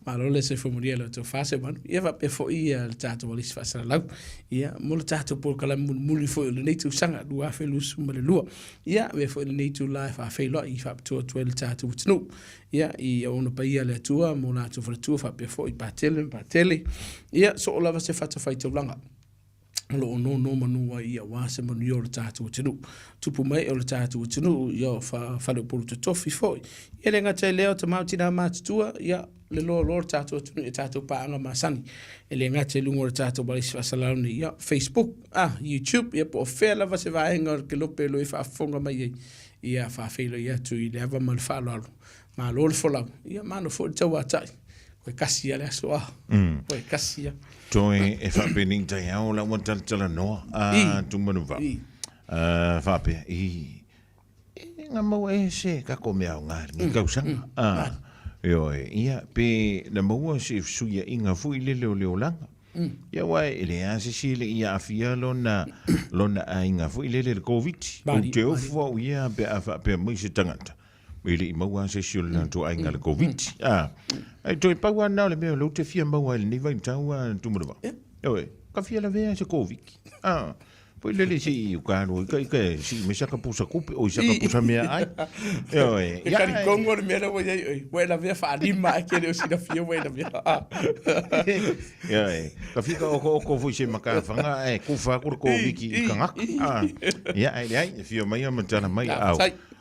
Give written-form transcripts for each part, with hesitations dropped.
Malo le soifua manuia i la outou faasemalu, ia faapea foi ia le tatou alisi faasalalau, ia mo le tatou polokalame mulimuli foi o lenei tausaga 2022. Ia, avea foi lenei itula e faafeiloai faapitoa atu ai le tatou atunuu, ia, i auauna paia a le Atua ma o latou faletua faapea foi Patele ma Patele, ia, soo lava se fatafaitaulaga o lo o nonomanu ai aua se manuia o le tatou atunuu. Tupu mai o le tatou atunuu, ia o faleupolu totofi foi. Ia le gata i lea o tama ma tina matutua, ia le loaloa o le tatou atunuu i tatou paaga masani. E le gata i luga o le tatou alisi faasalalau nei, ia Facebook, YouTube, ia po o fea lava se vaega o le kelope o lo o e faafofoga mai ai, ia faafeiloai atu i le ava ma le faaaloalo. Malo le folau, ia malo foi le tauatai. Koe kasi ia le aso a. Koe kasi ia. Toe e faapenei taeao la ua talatalanoa a Tumanuva. Faapea, i, e nga maua e se kako mea o ngā ni tausaga. Ioe, ia, pe na maua se fesuiaiga foi lele o le olaga. Ia aua e leai lava se isi e le i aafia lona, lona aiga foi lele i le Koviti. Ou te ofo au ia pe a faapea mai se tagata, e le i maua lava se isi o le latou aiga i le Koviti. Ae toe pau lava lena o le mea o lea ou te fia maua ai i lenei vaitau a Tumanuvao. Ioe, ka fia lavea se Koviti. Foi lele se i uka alo i ka i ka si me saka pusa kupe o i saka pusa mea ai. Ioe. E kari kongo le mea ua iai oi. Ua e lavea whaalima e kere o silafia ua e lavea. Ioe. Ka fika oko oko foi se makawhanga e kufa aku le Koviti i kangaka. Ia, ai leai, e fia mai a matala mai au.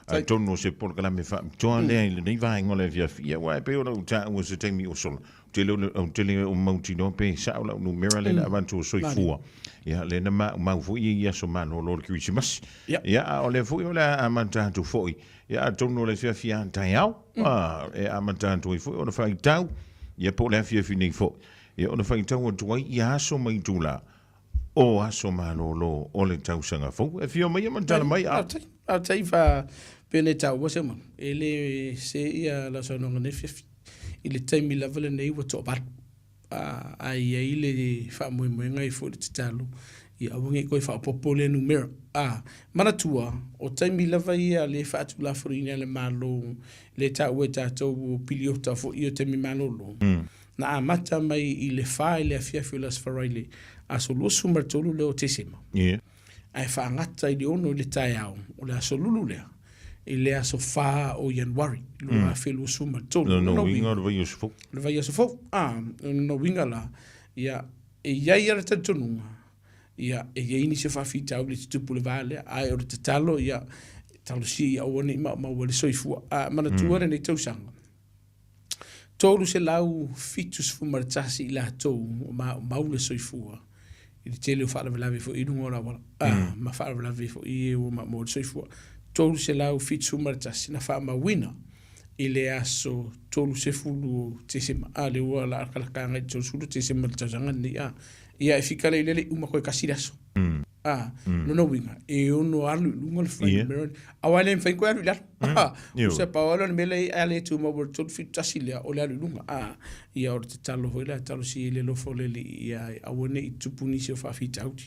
Atonu o se polokalame faapitoa lea i lenei vaega o le afiafi. Ia, aua e pei ona ou taua i se taimi ua sola, ou te le o, ou te le o mautinoa pe sao lau numera lea na avatu o soifua. Ia, lea na maumau foi i aso malolo o le Kerisimasi. Ia, a o lea foi o le a amata atu foi. Ia, atonu o le afiafi a taeao, e amata atu ai foi ona faitau, ia po o le afiafi nei foi. Ia, ona faitau atu ai ia aso ma itula o aso malolo o le tausaga fou. E afio mai ma tala mai a. Faafetai fa pene taua se manu. E le se ia lau saunoaga nei afiafi. I le taimi lava lenei ua toavalu. A i ai le faamoemoega i foi le tatalo, ia aua ne i toe faaopoopo lea numera. A manatua, o taimi lava ia lea e faatulafonoina e le Malo, lea e taua e tatou o piliota foi ia o taimi malolo, na amata mai i le 4 i le afiafi o le Aso Faraile, aso 23 lea o Tesema, ae faagata i le 6 i le taeao o le aso Lulu lea, i le aso 4 o Ianuari 2023. Lona uiga o le vaiaso fou. Le vaiaso fou. A, lona uiga la, ia, e i ai lava le talitonuga, ia, e i ai nisi o faafitauli e tutupu i le va lea, ae o le tatalo, ia, talosia ia aua ne i maumau ai le soifua. A, manatua lenei tausaga, 371 i latou ua maumau le soifua i le tele o faalavelave foi i luga o le auala, ma faalavelave foi e ua maumau ai le soifua. 371 na faamauina i le aso 30 o Tesema, a lea ua lakalaka agai i le 30 o Tesema i le tausaga lenei, a. Ia e fika lea i le le uma koe kasi le aso. A, lona uiga, e ono alu i luga le fuainumera lea. Aua e le mafai ona toe alu i lalo. O se pau lava lea o le mea lea a le tumau i le 371 lea, o le alu i luga. A, ia o le tatalo foi lea, talosia i le alofa o le Alii ia aua ne i tupu nisi o faafitauli.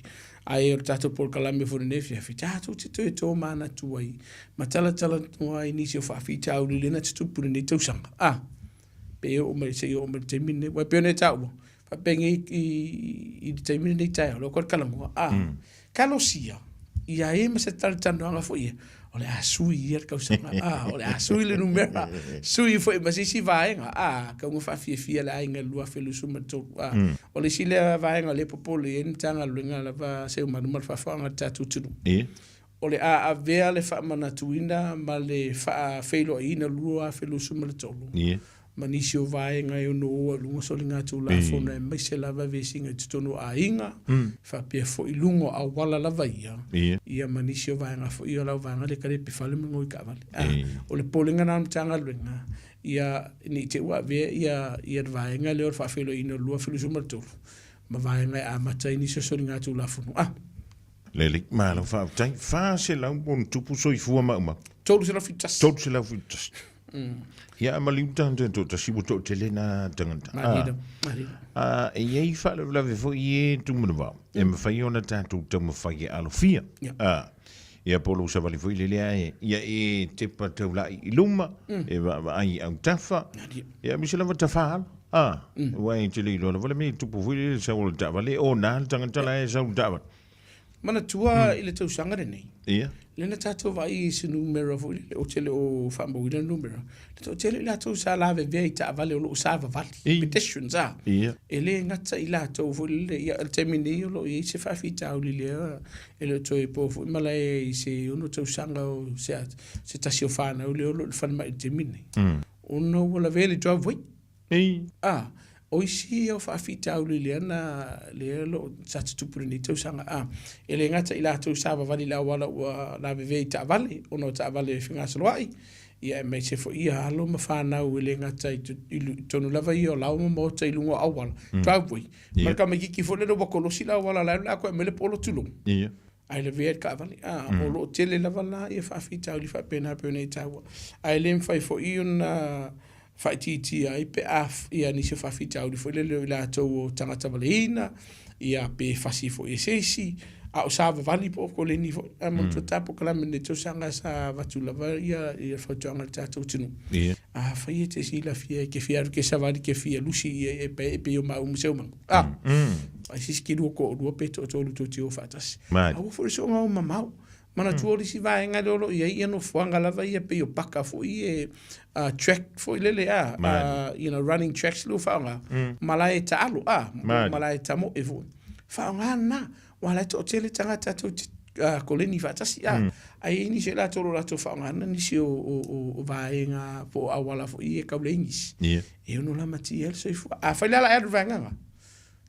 Ae o le tatou polokalame foi i lenei afiafi, tatou te toe tomanatu ai ma talatalanoa ai i nisi o faafitauli lea na tutupu i lenei tausaga. A, pe oo mai seia oo mai i le taimi lenei. Aua e pei ona e taua, faapenei i le taimi lenei taeao, lea ua talanoa, a, talosia, ia i ai ma se talatalanoaga foi ia, o le a sui ia le tausaga, a, o le a sui le numera, sui foi ma se isi vaega, a, tau ina faafiafia le aiga i le 2023, a, o le isi lea vaega o lea e popole i ai le Matagaluega lava a Seumanu ma le Faafofogaaga a le tatou atunuu. O le a avea le faamanatuina ma le faafeiloaiina 2023 ma nisi o vaega e ono o ai i luga o soligatulafono aemaise lava vesiga i totonu o aiga, faapea foi i luga o auala lava ia, ia ma nisi o vaega foi o lau vaega lea kalepe fale ma gaoi taavale. O le popolega lena o le Matagaluega, ia ne i te i ua avea ia le vaega lea o le faafeiloaiina o le 2023 ma vaega e amata ai nisi o soligatulafono. Lelei, malo faafetai. 400 ma ona tupu soifua maumau. 371. 371. Ia, a maliu tagata toatasi ua toatele nā tagata. Malilo, malilo. A, e i ai faalavelave foi e Tumanuvao, e mafai ona tatou taumafai e alofia. A, ia po o lou savali foi lele ae, ia e tepa taulai i luma, e vaavaai i autafa, ia aemaise lava tafaala. A, aua e te le iloa lava le mea e tupu foi lele i le sau o le taavale, o na le tagata la e sau i le taavale. Manatua i le tausaga lenei, Ia. lea na tatou vaai i se numera foi lele, ou te le o faamauina le numera, le toatele o i latou sa lavevea i taavale o lo o savavali, pedestrians a. Ia. E le gata i latou foi lele, ia, o le taimi nei o lo o i ai se faafitauli lea e le o toe po foi malae i se 6 tausaga o se, se tasi o fanau lea o lo o i le falemai i le taimi nei, ona ua lavea i le driveway. Ei. A, o isi ia o faafitauli lea na, lea o lo o sa tutupu i lenei tausaga. A, e le gata i latou sa vavali i le auala ua lavevea i taavale, ona o taavale e fegasoloai, ia aemaise foi ia alo ma fanau e le gata i totonu lava ia o laoa ma maota i luga o auala, driveway. Ma le tamaitiiti foi lele ua kolosi le auala la e alu atoa e aumai le polo tulou. Ae lavea ai le taavale. A, o lo o tele lava la ia faafitauli faapena pei ona e taua. Ae le mafai foi ona faaitiitia ai pe a ia nisi o faafitauli foi lele o i latou o tagata valeina, ia pe fasi foi e se isi, a o savavali po o koleni foi. Ae manatua ta polokalame i lenei tausaga sa avatu lava ia ia fautuaga i le tatou atunuu. Afai e te silafia e te fia alu e te savali e te fia lusi ia e pe e pei o maua ma Seumanu. A, ai se isi kilua toalua pe toatolu tou te o faatasi. Aua foi le soona o mamao. Manatua o le isi vaega lea o lo o i ai ia nofoaga lava ia pei o paka foi e track foi lele a, you know, running tracks lea ua faaaoga, malae taalo a, malae tamoe foi. Faaaoga lena, aua o la e toatele tagata tou te koleni faatasi a, ae i ai nisi o i latou o lo o latou faaaogaina nisi o vaega po o auala foi ia e tau le igisi. E ono lamatia ai le soifua. Afai la o le a e alu i le vaega lena,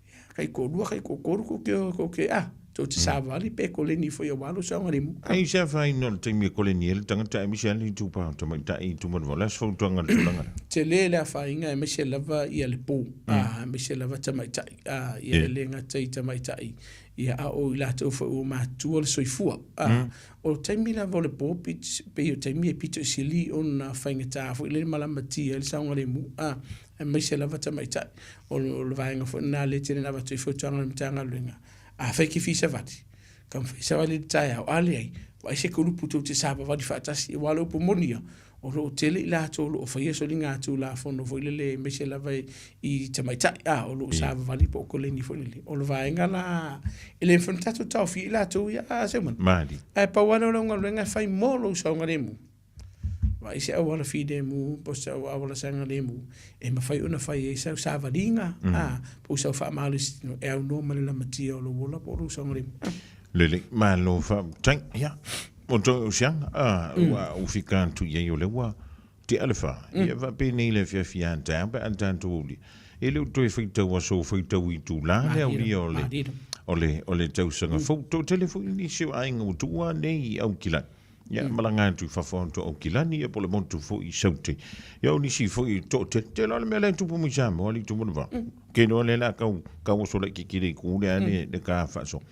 ia, taitoalua, taitoatolu tou te, tou te, a, tou te savali pe koleni foi aua lou saogalemu. Ai se afaina o le taimi e koleni ai le tagata aemaise lava le itupa o tamaitai i Tumanoa. O le a se fautuaga i le tulaga lea? Tele le afaina aemaise lava ia le po, a, aemaise lava tamaitai, a, ia e le gata i tamaitai, ia a o i latou foi ua matua le soifua. A, o le taimi lava o le po, pei o taimi e pito i sili ona faigata foi lele ma lamatia ai le saogalemu, a, aemaise lava tamaitai. O le vaega foi lena lea e tele ina avatu ai fautuaga a le Matagaluega, afai e te fia savali, taumafai e savali i le taeao, a leai, vaai se kulupu tou te savavali faatasi, aua o le upu moni ia, o lo o tele i latou o lo o faia soligatulafono foi lele aemaise lava i tamaitai, a, o lo o savavali po o koleni foi lele. O le vaega la, e le mafai ona tatou taofia i latou ia, a Seumanu? Malie. Ae pau lava lea o lau galuega e fai mo lou saogalemu. Vaai se auala filemu po o se auala saogalemu e mafai ona fai ai sau savaliga, a, po o sau faamalositino e aunoa ma le lamatia o lou ola po o lou saogalemu. Lelei, malo faafetai. Ia, o toe o siaga, a, ua ou fika atu i ai o lea ua tea le fa. Ia faapenei le afiafi a taeao pe a tatou aulia. E le o toe faitau aso, faitau itula le aulia o le, o le, o le tausaga fou. Toatele foi nisi o aiga ua tuua nei i Aukilani. Ia, malaga atu i fafo atu o Aukilani, ia po o le motu foi i Saute. Ia, o nisi foi toatele. Te iloa le mea lea e tupu mai Samoa, alii Tumanuvao. Ke iloa lea o le a tau, tau oso laitiiti le itu lea le, le ka faasoa.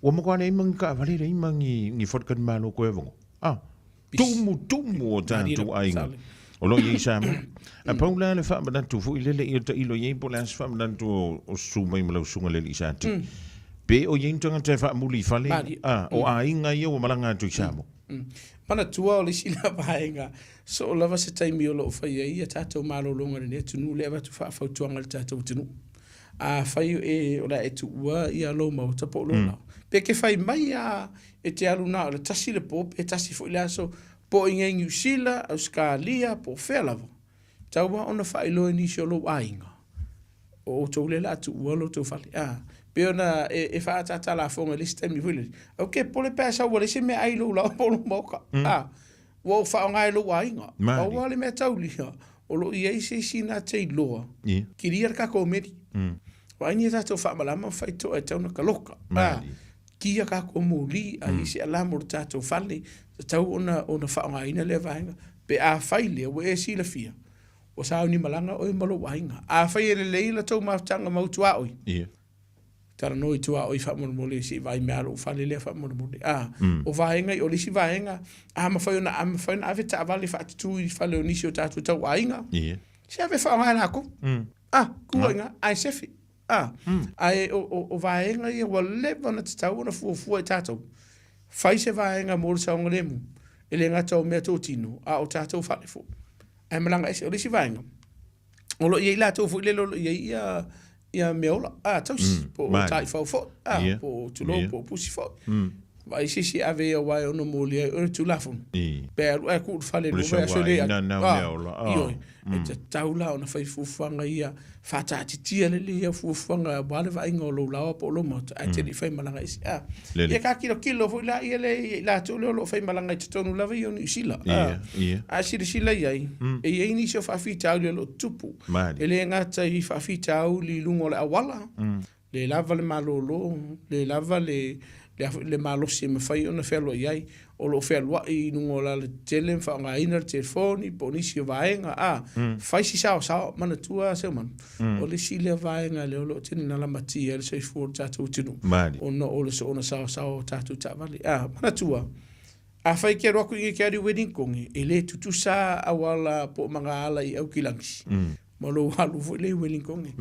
Ua matua leai ma ni taavale, leai ma ni, ni faletalimalo toe avanoa. Ah, tumu, tumu o tatou aiga o lo o i ai i Samoa. A pau la le faamanatu foi lele ia tailo i ai po o le a se faamanatu o, o susu mai ma lau susuga i le alii Sati. Pe o i ai ni tagata e faamuli i fale, a, o aiga ia ua malaga atu i Samoa. Manatua o le isi lea vaega, soo lava se taimi o lo o fai ai a tatou malologa i lenei atunuu lea e avatu faafautuaga i le tatou atunuu. Afai e, o le a e tuua ia lou maota po o lou laoa, pe te fai mai lava e te alu na o le tasi le po pe tasi foi le aso, po o i inei i Niu Sila, Ausetalia, po o fea lava, tau lava ona faailoa i nisi o lou aiga, o outou lea o le a tuua lo outou fale. A, pei ona e faaataata lafoga i le isi taimi foi lele, aua e te popole pe a sau ua leai se meaai i lou laoa po o lou maota. A, ua ou faaaoga e lou aiga. Pau lava le mea taulia, o lo o i ai se isi na te iloa, kilia le tatou meli. Vaai ni a tatou faamalama ma faitoa e tatau ona taloka. A, kia tatou moli, a i ai se alarm o le tatou fale, tatau ona ona faaaogaina lea vaega. Pe afai lea ua e silafia, ua sauni malaga oe ma lou aiga. Afai e lelei la tou mafutaga mau tuaoi, talanoa i tuaoi faamolemole se i vaai mea lou fale lea faamolemole. A, o vaega o le isi vaega, a mafai ona, a mafai ona ave taavale faatutu i fale o nisi o tatou tauaiga, se ave faaaoga e latou. A, tuu ai i ina, ae sefe. A, ae o, o, o vaega ia ua leva ona tatau ona fuafua e tatou. Fai se vaega mo le saogalemu, e le gata o meatotino, a o tatou fale foi. Ae malaga ese. O le isi vaega, O lo o i ai latou foi lele o lo o i ai ia ia mea ola, a, tausi, po o taifau foi, a, po o tulou, po o pusi foi. Vaai se isi e ave ia aua e ono molia ai oe le Tulafono. Pe alu ae tuu i le fale i le vaiaso e le ai. Ioe, e tatau la ona fai fuafuaga ia, faataatitia lelei au fuafuaga aua le vaaiga o lou laoa po o lou maota ae te le i faimalaga ese. A, ia ka tilotilo foi la ia le i latou lea o lo o faimalaga i totonu lava ia o Niu Sila. A, a silasila i ai, e i ai nisi o faafitauli o lo o tutupu. E le gata i faafitauli i luga o le auala, le lava le malolo, le lava le, le, le malosi e mafai ona fealuai ai, o lo o fealuai i luga o le alatetele ma faaaogaina le telefoni po o nisi o vaega, a, fai si saosaoa, manatua Seumanu, o le isi lea vaega lea o lo o tele ina lamatia ai le soifua o le tatou atunuu, ona o le soona saosaoa o tatou taavale. A, manatua, afai e te alu atu i inei e te alu i Welinitone, e le tutusa auala po o magaala i Aukilagi ma lou alu foi lea i Welinitone.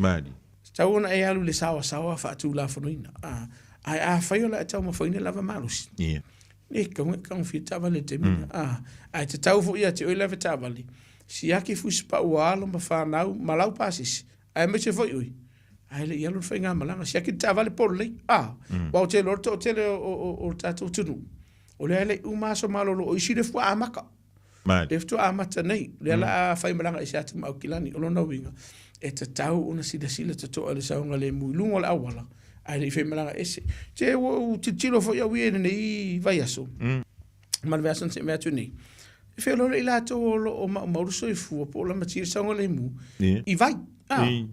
Tatau ona e alu i le saoasaoa faatulafonoina, a, ae afai o le a e taumafaina le ava malosi, e tatau ona e tagofia le taavale i le taimi lea, a, ae tatau foi ia te oe le ave taavale, siaki fusipau a alo ma fanau ma lau pasese, aemaise foi oe, ae le i alu le faigamalaga, siaki le taavale po o lelei, a, aua ou te iloa le toatele o le tatou atunuu, o lea e le i uma aso malolo, o isi lea faatoa amata. Lea faatoa amata nei, lea la a faimalaga ese atu ma Aukilani. O lona uiga, e tatau ona silasila totoa i le saogalemu i luga o le auala, ae le i faimalaga ese. Te ua ou tilotilo foi au ia i lenei vaiaso, ma le vaiaso na tea atu nei, e feoloolo i latou o lo o maumau le soifua po o lamatia le saogalemu i vai,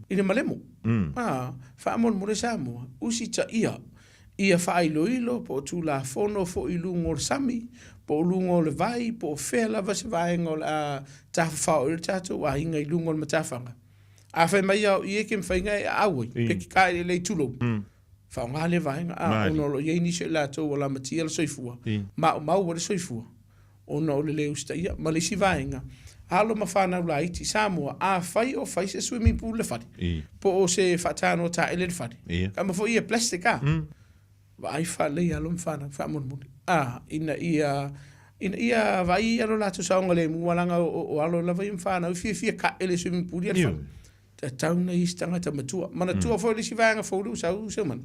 i le malemo. Faamolemole Samoa, usitaia ia faailoilo po o Tulafono foi i luga o le sami, po o luga o le vai, po o fea lava se vaega o le a tafafao ai le tatou aiga i luga o le matafaga. A fai mai au i e ke mawhai ngai a au ai, pe ki ka e lei tulou. Whaonga le vaega, a ona o lo o i ai nisi o i latou ua lamatia le soifua, maumau ai le soifua, ona o le le usitaia. Ma le isi vaega, alo ma fanau laiti, Samoa, afai o fai se swimming pool i le fale, po o se faatanoa taele i le fale, kama foi ia plastic a, vaai faalelei alo ma fanau, faamolemole, a, ina ia, ina ia vaai ia lo latou saogalemu, aua leaga o alo lava ia ma fanau e fiafia taele i swimming pool ia i le fale. Tatau ona i ai se tagata matua. Manatua foi le isi vaega fou lea ua sau Seumanu.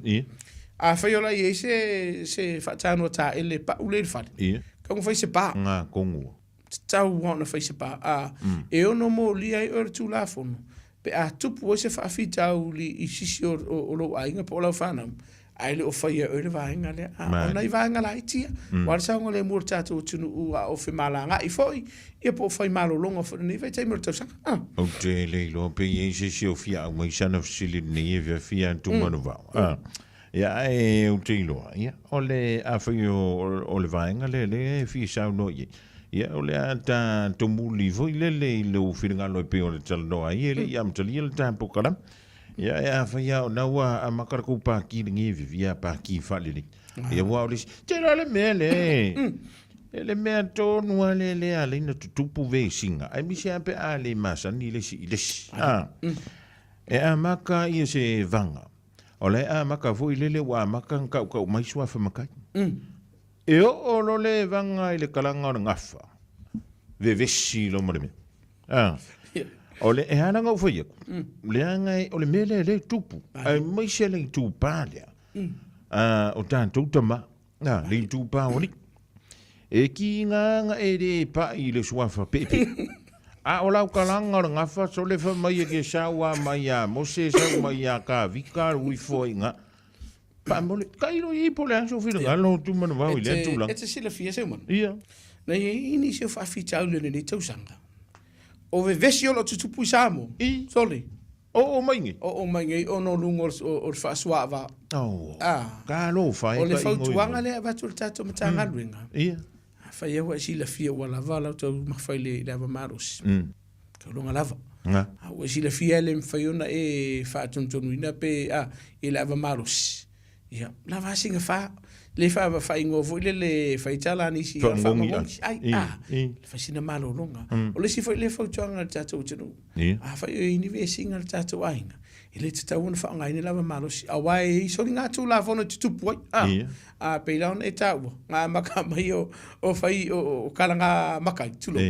Afai o la i ai se, se faatanoa taele pau lea i le fale, tatau ona fai se pa. Ngā kongua. Tatau lava ona fai se pa. A, e ono molia ai oe le Tulafono pe a tupu ai se faafitauli i sisi o, o, o lou aiga po o lau fanau, ae le o faia e oe le vaega lea. A, o nai vaega laiti ia, aua le saogalemu o le tatou atunuu a o femalagaai foi, ia po o fai malologa foi i lenei vaitaimi o le tausaga. A. Ou te le iloa pe i ai se isi o fia aumai sana fesili lenei e fiafia atu manuvao. A, ia, ae ou te iloa, ia, o le, afai o, o le vaega lea lea e fia saunoa i ai, ia, o le a ta tomuli foi lele i lou finagalo e pei ona talanoa ai, e le i amatalia le ta polokalame. Ia e afai lava o na ua amata le kou pāki lenei e vivia a pāki faalelei. Ia ua o le isi, te iloa le mea le, e le mea tonu lava lea lea ala ai na tutupu vesiga, aemaise lava pe a le masani le isi i le isi. A, e amata ia se vaga, o la e amata foi lele ua amata ona tautau mai suafa matai. E oo loa le vaga i le kalaga o le gafa, vevesi loa ma le mea. A, o le, e ala ona ou fai atu, leaga e, o le mea lea lea e tupu, aemaise le itupa lea, a, o tatou tama, a, le itupa o alii. E kiga e le pai i le suafa peepee. A o lau kalaga o le gafa, sole fai mai e ke sau a mai ia Mose, sau mai ia Kavika, ui foi nga. Faamole, tailo i po le aso finagalo o Tumanuvao i lea tulaga. E te silafia Seumanu? Ia. Na i ai nisi o faafitauli o lenei tausaga. O vevesi o lo o tutupu i Samoa. I. Sole. Oo mai nei. Oo mai nei ona o luga o le faasuaava. Oh. Ah. Talofa e. O le fautuaga lea e avatu e le tatou Matagaluega. Ia. Afai ua e silafia ua lava lau taumafa i le ava malosi. Tauloga lava. Nga. A ua e silafia e le mafai ona e faatonutonuina pe a i le ava malosi. Ia, lava a sina fa. Le fa faaigoa foi lele fai tala a nisi Faagogi ai. Ai, a, le fai sina malologa. O le isi foi lea fautuaga a le tatou atunuu. Afai o i ai ni vesiga a le tatou aiga, e le tatau ona faaaogaina le ava malosi, aua e i ai soligatulafono e tutupu ai. A, a pei la ona e taua, ngā maka mai o, o fai o, o kalaga makai, tulou.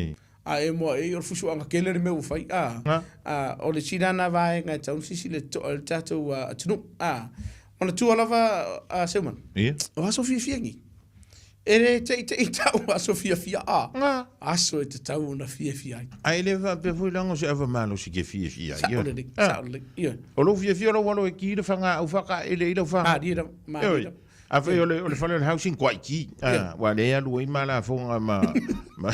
A e moa e o le fusuaga tele le mea ua fai, a. A, o le isi lena vaega e tatau ona silasila totoa i le tatou atunuu, a. Manatua lava a Seumanu'a, Ia. o aso fiafia nei. E le teitei tau aso fiafia, a. Nga. Aso e tatau ona fiafia ai. Ae le faapea foi leaga o se ava malosi ke fiafia ai. Sao lelei, sao lelei, ioe. O lou fiafia o lou alo e ki le faga au whakaele i lau whanga. Malie lava, malie lava. Afai o le fale o le housing kuaiti, ua le alu ai ma lafoga ma ma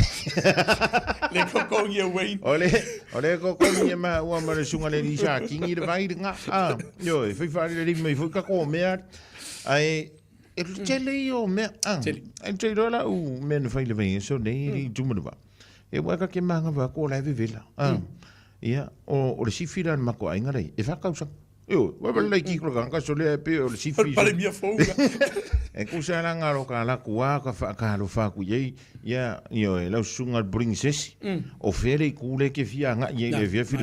Le kokongi e Wayne. O le o le kokongi e ma ua ma le sunga le Lisa Kingi le vai nga. Ah, yo e fai fale le mai foi ka ko mea. Ai e tele i o mea. Ah. Ai te rola u mea na fai le vai so nei i tumuru ba. E wa ka ke manga va ko la vevela. Ah. Ia o le sifira na mako ainga lei. E whakausa. Io, wa wala ki ko ka so le pe o le sifi. Pale mia fou. E ku sa la ngaro ka la ku a ka fa ka lo fa ku ye. Ya, io e lau sunga princess. O fere ku le ke fia nga ye le fia fi.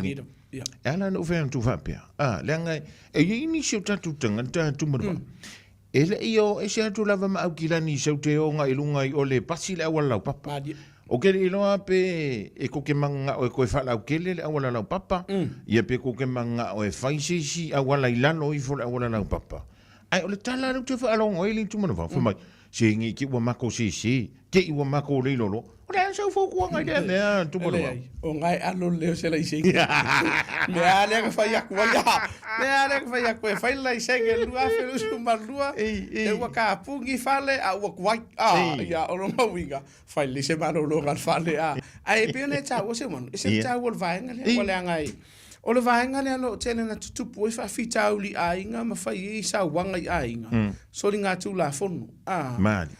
Ya. E ala no fe tu fa pe. Ah, le nga e ye ni se ta tu tanga ta tu mo. E le io e se atu lava ma au kilani sau te o nga ilunga i o le pasi le awala lau papa. O ke le iloa pe e ko ke manga o e koe whalau kele le awala lau papa. Ia pe ko ke manga o e whai se si awala i lalo ifo le awala lau papa. Ai o le tala lau te whaalongo e le tumana wha. Whamai, se ngi ki ua mako se se, ke i ua mako le lolo. O le ansa ufo kua ngai lea mea tumana wha. O ngai alo leo se lai senge. Mea lea ka whai aku ai a. Mea lea ka whai aku e whai lai senge lua felusu malua. E ua ka pungi fale a ua kuai. A, ia, o lo mauinga. Fai le se malologa le fale a. Ae e pei ona e taua se manu, e se taua o le vaega lea, ua leaga ai. O le vaega lea lo tele na tutupu ai faafitauli i aiga ma fai ai sauaga i aiga, soligatulafono, a. Maali.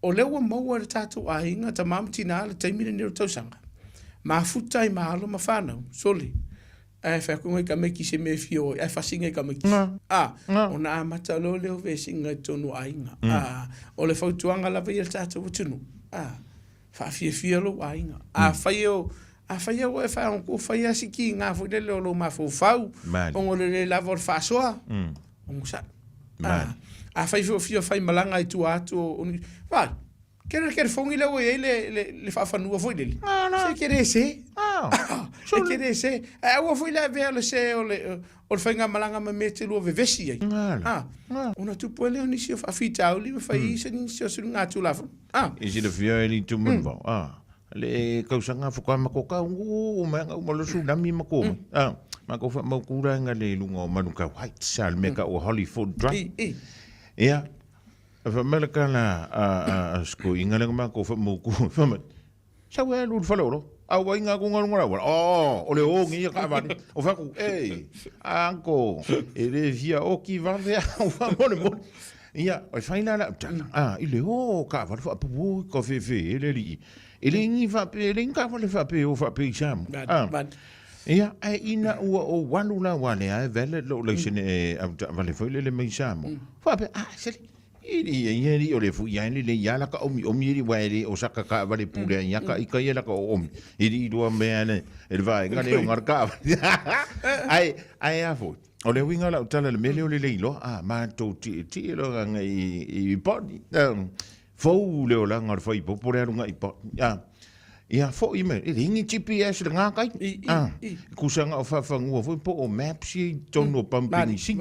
O lea ua maua e le tatou aiga, tama ma tina le taimi lenei o le tausaga. Mafuta ai ma alo ma fanau, soli. Ae fai atu ngai tamaiti i se mea e fia o ai, ae fasi ngai tamaiti. A, ona amata loa lea o vesiga i totonu o aiga. A, o le fautuaga lava ia i le tatou atunuu, a, faafiafia lou aiga. Afai o, afai ua e faigata, fai lava si kiga foi lele o lou mafaufau, ona o le le lava o le faasoa, onosai. A, afai foi o fia faimalaga i tua atu o, vai, Kere kere fongi lea ua i ai le, le, le faafanua foi lele. Se kere se. Se kere se. Ae aua foi le avea o le se o le, o le faigamalaga ma mea e te lua vevesi ai. Ona tupu ai lea o nisi o faafitauli ma fai ai se nisi o soligatulafono. E silafia e le itumalo vao. Le kausaga faatoa matou taunuu mai aga uma loa tsunami ma ko mai. Matou faamautu la i le luga o Manukau Heights, a le mea e tau o Hollyford Drive. Ia, Fai mai le tala a Sikoiga lea na matou faamautu, fai mai, Sau e alu i le faleolo, a ua inga atu nga luga o le auala. Oh, o le o nei taavale. O fai atu, ei, uncle, e le fia oki vave au faamolemole. Ia, e fai la lau tala, a, i le o taavale faapupu i ka fefe e le alii. E le ni faapea, e le ni taavale faapea o faapea i Samoa. A, ia, ae ina ua ou alu la aua lea e valid lou laisene e avetaavale foi lele mai Samoa. Faapea, a, seli, e le ia ia alii o le fui ae lelei lava laka omiomi alii aua e le o saka taavale pule ai ia ka ika ia laka oomi. E le iloa mea le e le vaega lea o ngā taavale. Ae, ae a foi, o le uiga o lau tala i le mea lea o le le iloa, a, matou tietie loa agai i Botany. Fou le olaga o le faipopo le aluga i Botany. A, ia foi mai, e leai ni GPS i lena taimi. A, kusa na o faafanua foi po o maps ia i totonu o pumping sing.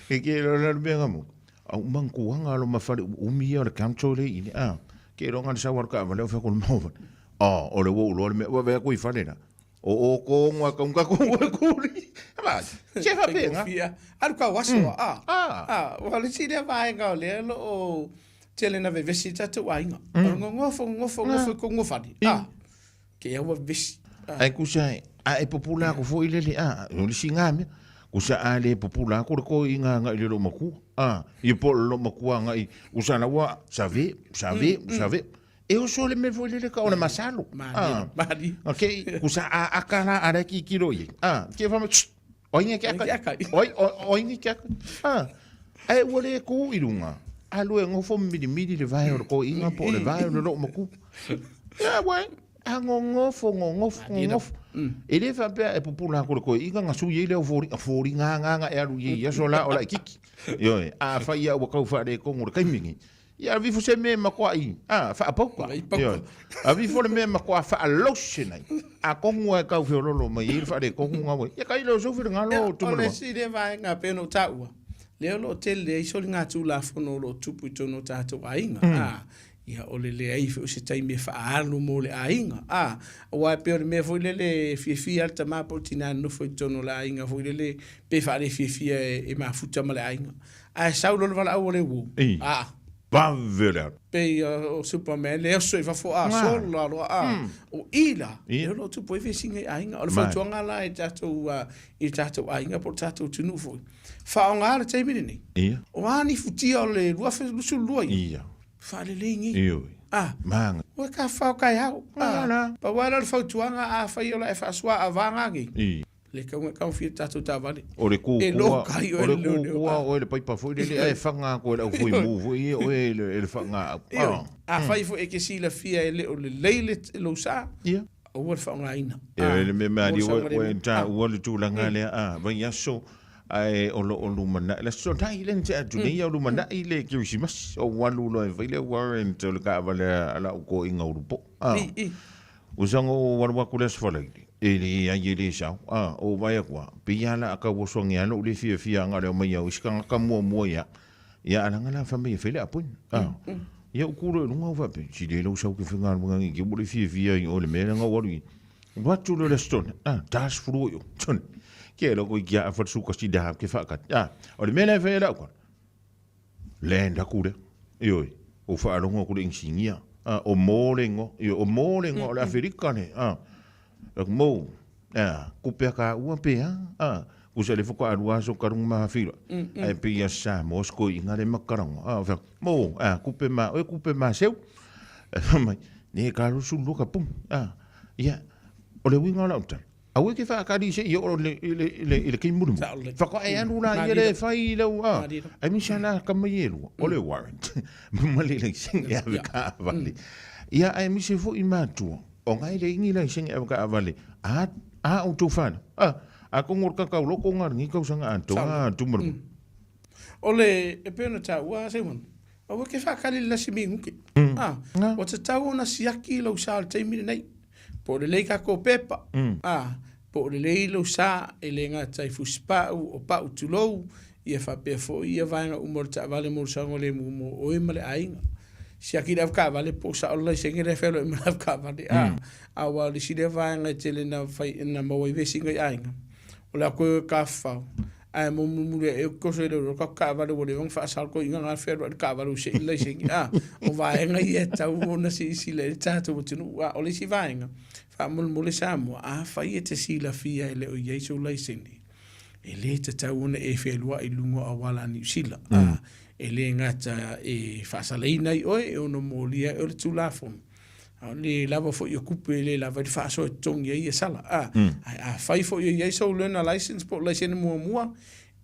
E ke loa la le mea nga mo, au mantuaga lo ma fale uumi ia o le council le i le, a, ke loa nga le sau a le taavale o fai atu le mau fale. A, o le ua ou iloa le mea, ua vea atu i fale la. O o ko ngua ka unga ko ngua kuri. Ma, se fa pe nga. Alu ka waso a. A, wa le si le vaega o lea lo o tele na vevesi tatou aiga. O ngofo ngofo ngofo ko ngofani. A. Ke ia ua vevesi. Ai kusa a e pupula aku foi lele a, o le singa mea. Kusa a le pupula aku le ko i ngā ngai le lo makua. A, i po le lo makua ngai usa la ua save, save, save. E oso le mea foi lele ka o le masalo. Ah. Mari. Ok, kusa a aka la ara ki kiro i. Ah, ke fa oi nge ke aka. Oi oi nge ke aka. Ah. Ai ua le ku i runga. A lue ngofo miri miri le vae o le ko inga po le vae o le loo maku. Ia wai, a ngongofo ngongofo ngongofo. E le faapea e pupula aku le koe inga nga sui ei leo fōri, fōri ngā ngā ngā e alu i ia so la o la i kiki. Ioe, a whai ia ua kau whaare kongo le kaimini. Ia alu ifo se mea e matuai, a, faapauka. Ioe. Alu ifo le mea e matua faalose nei. Atonu lava e tau feololo mai ai le faaletonu na ua. Ia tailo o sou finagalo o Tumanuvao. O le isi lea vaega pei ona ou taua, lea o lo o tele ai soligatulafono o lo o tupu i totonu o tatou aiga, a, ia o le leai foi o se taimi e faaalu mo le aiga, a, aua e pei o le mea foi lele e fiafia lava le tama po o le tina e nonofo i totonu o le aiga foi lele pe faalefiafia e mafuta ma le aiga. Ae sau loa le valaau a le uo. A. Vave le alu. Pei o Superman le oso i fafo a sola loa a. O i la, lea o lo o tupu ai vesiga i aiga. O le fautuaga la i tatou i le tatou aiga po o le tatou atunuu foi, faaaoga le taimi lenei. O a ni futia o le 2022 ia, faalelei nei. A. Ua tafafao taeao. A. Pau lava lea o le fautuaga, afai o le a e faasoa-avaga nei, Le tau na taofia le tatou taavale. O le kukua, o le kukua oe le paipa foi lele ae faga atu e le au fuimu foi ia oe e le faga au. Ioe. Afai foi e te silafia e le o lelei le lou sa, aua le faaaogaina. Ioe, le mea malie ua e taua le tulaga lea, a, vaiaso ae o lo o lumanai, le aso nai lea na tea atu nei, a o lumanai le Kerisimasi, ou alu loa e fai le warrant o le taavale a lau toeaina ulupo. Ua saga ou alu atu le Aso Faraile, e leai e le sao, a, ou vaai atu lava, pei lava la a tau oso ane lava lou le fiafia aga o le aumai au i se tagata muamua ia, ia a laga la fai mai e fai le appointment, a. Ia ou tu loa i luga ou faapea, si le lou sau ke faigaluega nei ke ua le fiafia ai i o i le mea lea na ou alu i ai. Alu atu loa i le Aso Tone, a, 40 i o, tone, ke loko i kia afa le suka si da ke whaakati, a, o le mea lea e fai e lau kona, Land aku lea. Ioe, ua faalogo aku le inisinia, a, o Mo le igoa. Ioe, o Mo le igoa, o le Aferika le, a. Aku, Mo, a, kupe a kāua pe a, a. Kusa le faatoa alua aso talu ona ma feiloai. Ae pei ia Samoa se toeaiina le matalanoa. A, fai atu, Mo, a, kupe ma oe, kupe ma seu. Ae fai mai, ne ka 22 ka puni. A, ia, o le uiga o lau tala, Aua e te whaakari se i o le, i le, i le, i le kei muri muri. Whakae e anu la ia le whai i lau a. Ai misa la ka mai e lua. O le warrant. Ma le laisene e ave ka avale. Ia ai mise fo i mātua. O ngai le ingi laisene ave ka avale. A, a o tō whānau. A, a ko ngor kakau loko ngā ringi kausanga a tō ngā tūmaru. O le, e pei ona taua, Simon, aua ke whaakari le lasi minguke. A, o te tau ona siaki lau sa o le taimi lenei. Po o lelei kākou pepa, ā, po o lelei lou sa e le gata i fusipau, o pau tulou, ia faapea foi ia vaega uma o le taavale mo le saogalemu mo oe ma le aiga. Siaki le avetaavale po o sao le laisene lea e fealuai ma le avetaavale, ā, aua o le isi lea vaega e tele ina fai, ina maua ai vesiga i aiga, o le a koe oe tafafao, Ae mo mulimuli ae ou te oso i le ulu, ka taavale ua leva ona faasao koe i ngā whenua i le taavale ua se'i le laisene. A, o vaega ia e tatau ona silasila i ai le tatou atunuu. A, o le isi vaega, faamolemole Samoa, afai e te silafia e le o i ai sou laisene, e le tatau ona e fealuai i luga o auala a Niu Sila. A, e le gata e faasalaina ai oe, e ono molia ai oe le Tulafono. A o le lava foi o kupe e le lava i le faasoa e totogi ai ia sala. A, ae afai foi o i ai sou learner license po o laisene muamua,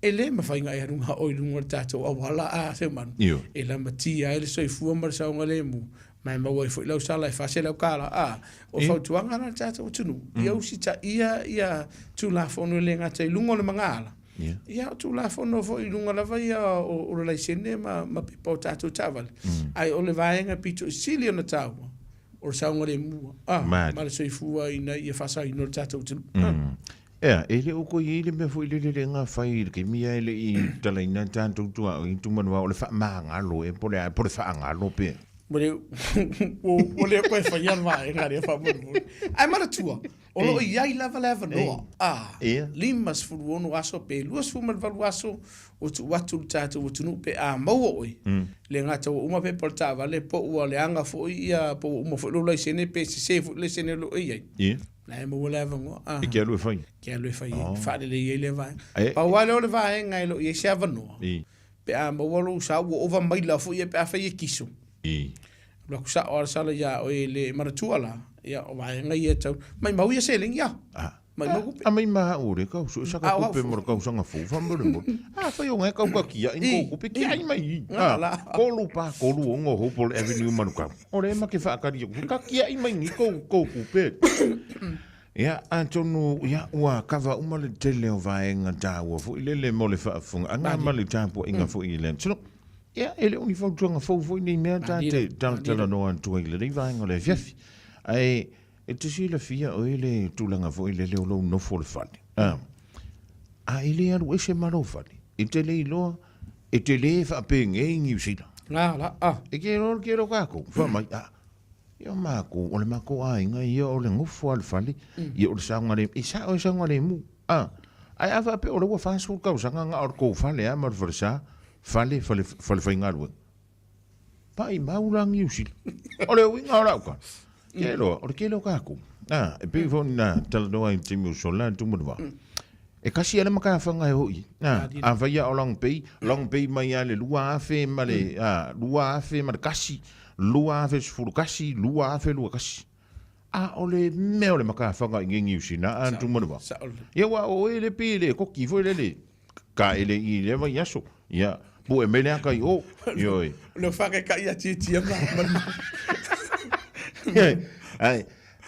e le mafai ona e alu na oe i luga o le tatou auala a Seumanu, e lamatia ai le soifua ma le saogalemu, ma e maua ai foi lau sala e $400. A, o fautuaga la a le tatou atunuu, ia usitaia ia Tulafono e le gata i luga o le magaala, Ia, o Tulafono foi i luga lava ia o le laisene ma pepa o tatou taavale. Ae o le vaega pito i sili ona taua, o le saogalemu ma le soifua ina ia faasaoina o le tatou atunuu. Ea, e le o toe i ai le mea foi lele lea na fai i le taimi ae le i talaina tatou tuaoi i Tumanoa, o le faamagalo ea po o le a, po o le faagalo pea. Ua le toe faia le vaega lea faamolemole. Ae manatua, O lo o i ai lava le avanoa, a, 56 aso pe 28 aso o tuu atu le tatou atunuu pe a maua oe, le gata ua uma pepa o le taavale po ua leaga foi ia, po ua uma foi lou laisene pe sese foi le laisene o lo o i ai. La e maua le avanoa, a. E te alu e fai. E te alu e fai ai, faalelei ai lea vaega. Pau lava lea o le vaega e le o i ai se avanoa, pe a maua lou sa ua ova maila foi ia pe afai e kiso. Alu atu sao lava le sala ia oe e le manatua la, ia o vaega ia e tau, maimau ia seleni a. Maimau kupe. A mai ma au le kau sue saka kupe mo le kausaga fou faamolemole. Afai o ngai kau ka kiaʻi ni kou kupe, kiaʻi mai i. Tolu pa tolu ono Hopewell Avenue Manukau. O le ma ke faakali aku, ka kiaʻi mai ni kou kou kupe. Ia, atonu, ia, ua kava uma le tele o vaega taua foi lele mo le faafofoga anga ma le tapuaiga foi i le atunuu. Ia, e le o ni fautuaga fou foi nei mea ta te talatalanoa atu ai i lenei vaega o le afiafi. Ae e te silafia oe le tulaga foi lele o lou nofo o le fale. A, a e le alu ese ma lou fale, e te le iloa, e te le faapenei Niu Sila. La, la, a. E te iloa le tele o tatou, fai mai, a, ia matou, o le matou aiga ia o le nofo lava i le fale, ia o le saogalemu, e sao e saogalemu. A, ae a faapea o lea ua 40 tausaga na o le tou fale lava ma le falesa, fale, fale, fale faigaluega. Maimau la Niu Sila. O le uiga o lau tala, te iloa, o le tele o tatou, a, e pei foi ona talanoa i le taimi ua sola Tumanuvao, e tasi lava le matafaga e oo i ai. A, afai lava o Long Bay, Long Bay mai lava i le 2000 ma le, a, 2001, 2011, 2021. A o le mea o le matafaga i nei Niu Sila, a Tumanuvao. Ia aua o oe le pei e le koki foi lele, Kaele i lea vaiaso. Ia, pue mai le aka i o. Ioe. O le whakeka ia titia ma. Ai,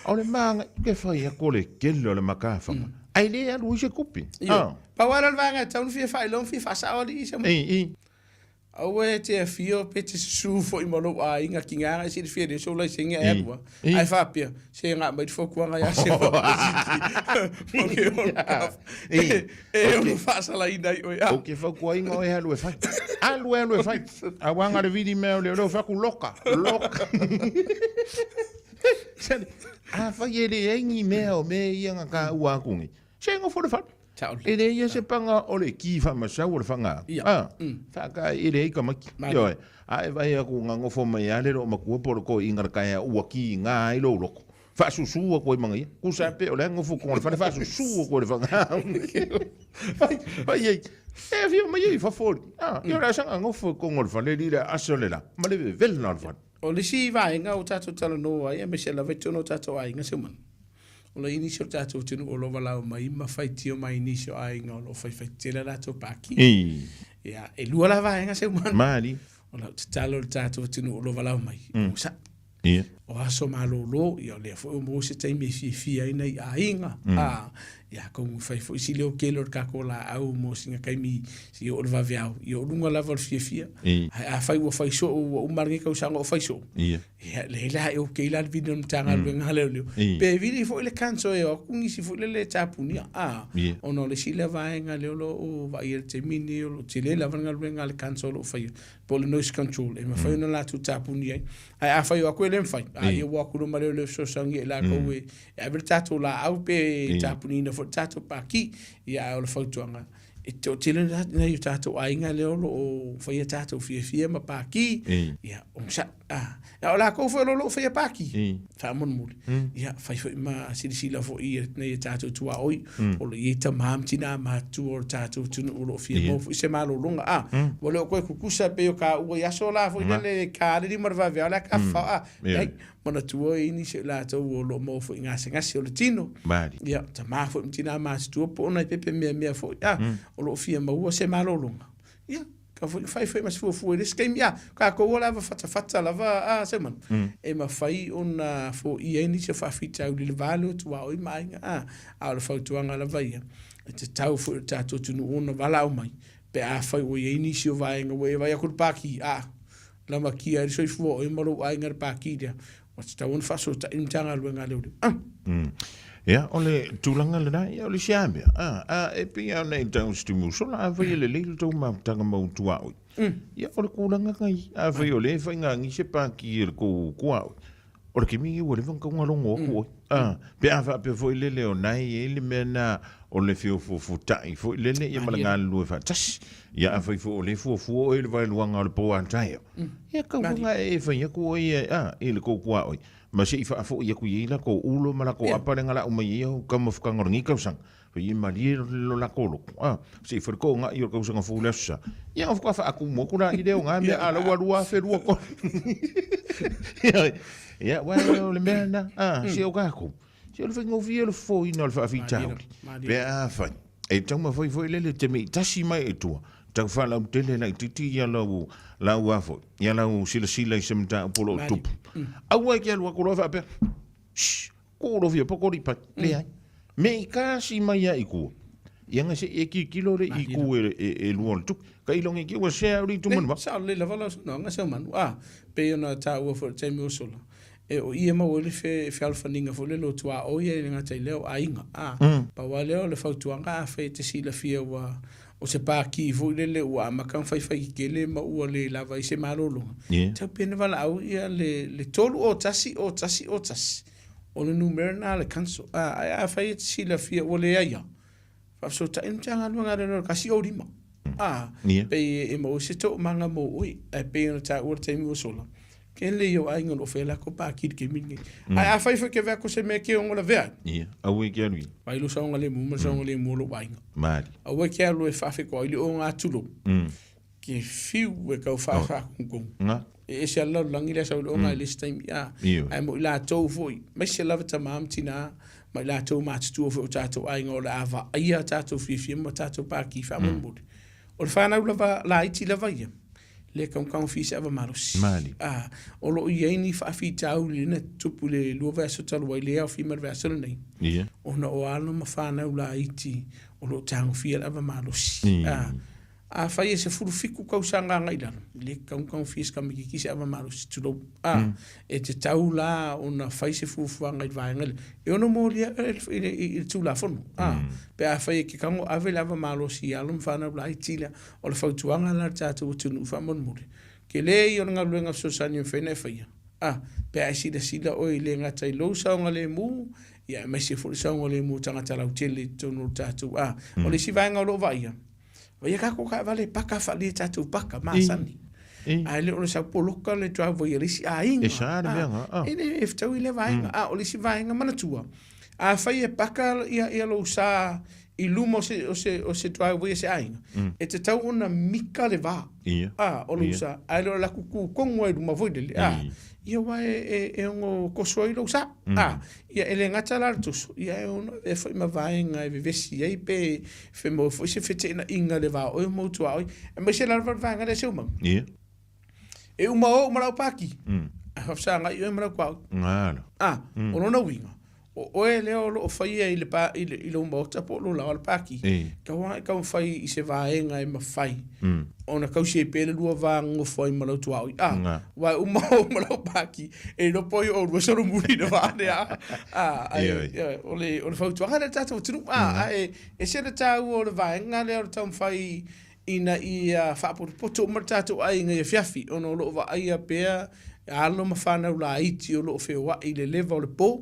o le maga, ke whai a kore kele o le makawhanga. Ai le alu i se kupi. Io. Ah. Pau ala le vaega e tau na fia whailong, fia whasao ali i se mo. I, i. Aua e te afio pe te susu foi ma lou aiga ki ngā e silafia nei sou laisene e alu a. Ae faapea, se ngā mai te fautuaga ia se E ono faasalaina ai oe. Ou te fautuaina oe e alu e fai. Alu e alu e fai. Aua nga le vili mea o leo fai atu loka. Loka. Afai e leai ni mea o mea ia na taua atu nei, se nofo i le fale. E leai ia se paga o le ki faamasau o le faga. A, faaka e leai tamaiti. Ioe. A e vaai atu na nofo mai lava le loomatua po o le toeaina i le taeao ua kiga ai lou loto. Faasusu atu ai ma ia. Tusa pe o le a nofo i totonu o le fale faasusu atu ai le faga. Fai, fai ai. E afio mai ai i fafo. A, ia o le a saga nofo i totonu o le fale i le aso le la ma le vevela o le fale. O le isi vaega ua tatou talanoa ai aemaise lava i totonu o tatou aiga Seumanu. O le nisi o tatou atunuu o lo o valaau mai ma faitio mai i nisi o aiga o lo o faifai tele a latou pāki. Ia, e lua la vaega Seumanu. Malie. O lau tatalo i le tatou atunuu o lo o valaau mai, onosai. O aso malōlō, ia o lea foi ua maua se taimi e fiafia ai nai aiga, a, ia atonu e fai foi si leo tele o le tatou laau mo sina taimi seia oo i le vaveao, ia o luga lava o le fiafia. Ae afai ua fai soo ua uma lenei tausaga o fai soo, ia leai la e okay la le vili o le Matagaluega a Leoleo. Pe vili foi le council e o atu nisi foi lele e tapunia, a, ona o le isi lea vaega lea o lo o vaaia i le taimi lenei o lo o tele lava le galuega a le council o lo o faia, po o le noise control e mafai ona latou tapuni ai. Ae afai o atu e le mafai, a ia ua o atu loa ma leoleo fesoasoani ia i latou e ave le tatou laau pe tapuniina foi le tatou pāki. Ia ae o le fautuaga, e toatele nai o tatou aiga lea o lo o faia tatou fiafia ma pāki, ia onosai. A o latou foi o lo o faia pāki, faamolemole, ia fai foi ma silasila foi i nai o tatou tuaoi, o lo o i ai tama ma tina matutua o le tatou atunuu o lo o fia maua foi se malologa. A, ua le o toe kukusa pei o taua i aso la foi lele e ta le lima o le vaveao la e tafafao, a, leai, manatua e i ai nisi o i latou o lo o maua foi i gasegase o le tino, ia, tama foi ma tina matutua po o nai pepe meamea foi, a, o lo o fia maua se malologa. Ia, ka foi fai foi ma se fuafua i le isi taimi. A, tatou o lava fatafata lava a Seumanu, e mafai ona foia ai nisi o faafitauli i le va lea o tuaoi ma aiga. A, a o le fautuaga lava ia, e tatau foi i le tatou atunuu ona valaau mai, pe afai ua i ai nisi o vaega ua e vaai atu i le pāki, a, lamatia ai le soifua o oe ma lou aiga i le pāki lea, ua tatau ona faasootai le Matagaluega a Leoleo. A. Ia, o le tulaga lena, ia, o le isi lava mea, a, a, e pei lava ona e tau se taimi ua sola, afai e lelei le tou mafutaga ma ou tuaoi, ia, o le tulaga na i, afai o lea e faigagia se pāki e le tou tuaoi, o le taimi lenei ua leva ona tatau ona logo atu oe. A, pe a faapea foi lele o na e i ai le mea lena o le feofuofuotai foi lele ia ma le galulue faatasi. Ia afai foi o lea e fuafua oe i le vaeluaga o le po a taeao, ia tau foi e fai atu oe ia a, i le tou tuaoi, ma se i faafoi atu i ai latou ulo ma latou apa lea na lau mai ai au taumafataga o lenei tausaga. Fai i malie lo latou loto, a, se i faletogai o le tausaga fou i le Aso Sa. Ia ona faatoa faatumu atu la i lea o na mea, a la ua 2023. Ia, aua o le mea lena, a, se o tatou, se o le faigofie o le fofoina o le faafitauli, pe afai e taumafai foi lele te mei tasi mai i tua, tau faalautele laitiiti ia lau, lau a foi, ia lau silasila i se mataupu o lo o tupu. Aua e te alu atu loa faapea, shh, Tuu lou fia poko lipai. Leai. Me i kasi mai ia i tua. Ia nga se e tilotilo le i ku e lua o le tupe. Ka iloga i te ua sea uli tu manu. Sa le lava la no nga se manu. A pe ona ta ua fo te mi osola. E o ia mau le fe fealofaniga foi le lotu a o ia i le gata i lea o aiga. A pau lava lea o le fautuaga afai e te silafia ua o se pākī foi lele ua amata ona faifai tetele ma ua le lava ai se malologa. Tau pea na valaau ia le 3 o 1 o 1 o 1. O le numera lena a le council. A ae afai e te silafia ua leai a, faafesootai le Matagaluega a le 105. A, pei e maua se toomaga mo oe. Ae pei ona taua i le taimi ua sola, kele ia o aiga o lo o faia lako pākī i le taimi lenei. Ae afai foi ke vea ko se mea ke ono lavea ai. Ia, aua e ke alu i. Vai lo saogalemu ma le saogalemu o lou aiga. Maali. Aua e ke alu e faafetoai le ogatulou. Ke fiu e kau faafaakonukonu. Nga. E ese a le lalolagi le aso i le oga i le isi taimi, a. Ioe. Ae mo i latou foi, aemaise lava tama ma tina, ma i latou matutua foi o tatou aiga o le a vaaia a tatou fiafia ma tatou pākī faamolemole. O le fanau lava laiti lava ia, le kagokago fia se ava malosi. Malie. A, o lo o i ai ni faafitauli na tutupu i le 2 vaiaso talu ai, le aofia ma le vaiaso lenei, Ia. ona o alo ma fanau laiti o lo o tagofia le ava malosi. A, Afai e 17 tausaga agai i lalo, e le tatau ona tagofia se tamaitiiti se ava malosi, tulou. A, e tatau la ona fai se fuafuaga i le vaega lea, e ono molia i le Tulafono. A, pe afai e te tago ave le ava malosi i alo ma fanau laiti lea, o le fautuaga la a le tatou atunuu faamolemole, tele ia o le galuega fesoasoani e mafai ona e faia. A, pe a e silasila oe e le gata i lou saogalemu, ia aemaise foi le saogalemu o tagata lautele i totonu o le tatou. A, o le isi vaega o lo o vaaia, Vaai a tatou taavale paka faale tatou paka masani. Ae le o le sau poloka le driveway a le isi aiga. E sa le mea nga. Ah. E le e fetaui lea vaega. A o le isi vaega manatua. Afai e paka ia lou sa i luma o se, o se, o se driveway a se aiga, e tatau ona mika le va. Ia. A, o lou sa. Ae le o le alu atu tu tonu lava i luma foi lele. A, ia aua e ono toso ai lou sa. A, Ia, e le gata la le toso, ia e ono avea foi ma vaega e vevesi ai pe maua foi se feteenaiga i le va o oe ma ou tuaoi, aemaise lava le vaega lea Seumanu. Ia. E uma ou ma lau pākī, ae faafesagai oe ma lau tuaoi. Galo. A, o lona uiga, o oe lea o lo o faia i le pā, i le, i lou maota po o lou laoa le pākī, tau lava e taumafai i se vaega e mafai ona tausi ai pea le lua va nonofo ai ma lau tuaoi. A, aua e uma ou ma lau pākī, e iloa po o ai o oulua solomuli i le va lea. A, ae, o le, o le fautuaga lea i le tatou atunuu. A, ae ese le taua o le vaega lea o le taumafai ina ia faapotopoto uma le tatou aiga i afiafi, ona o lo o vaaia pea alo ma fanau laiti o lo o feoai i le leva o le po,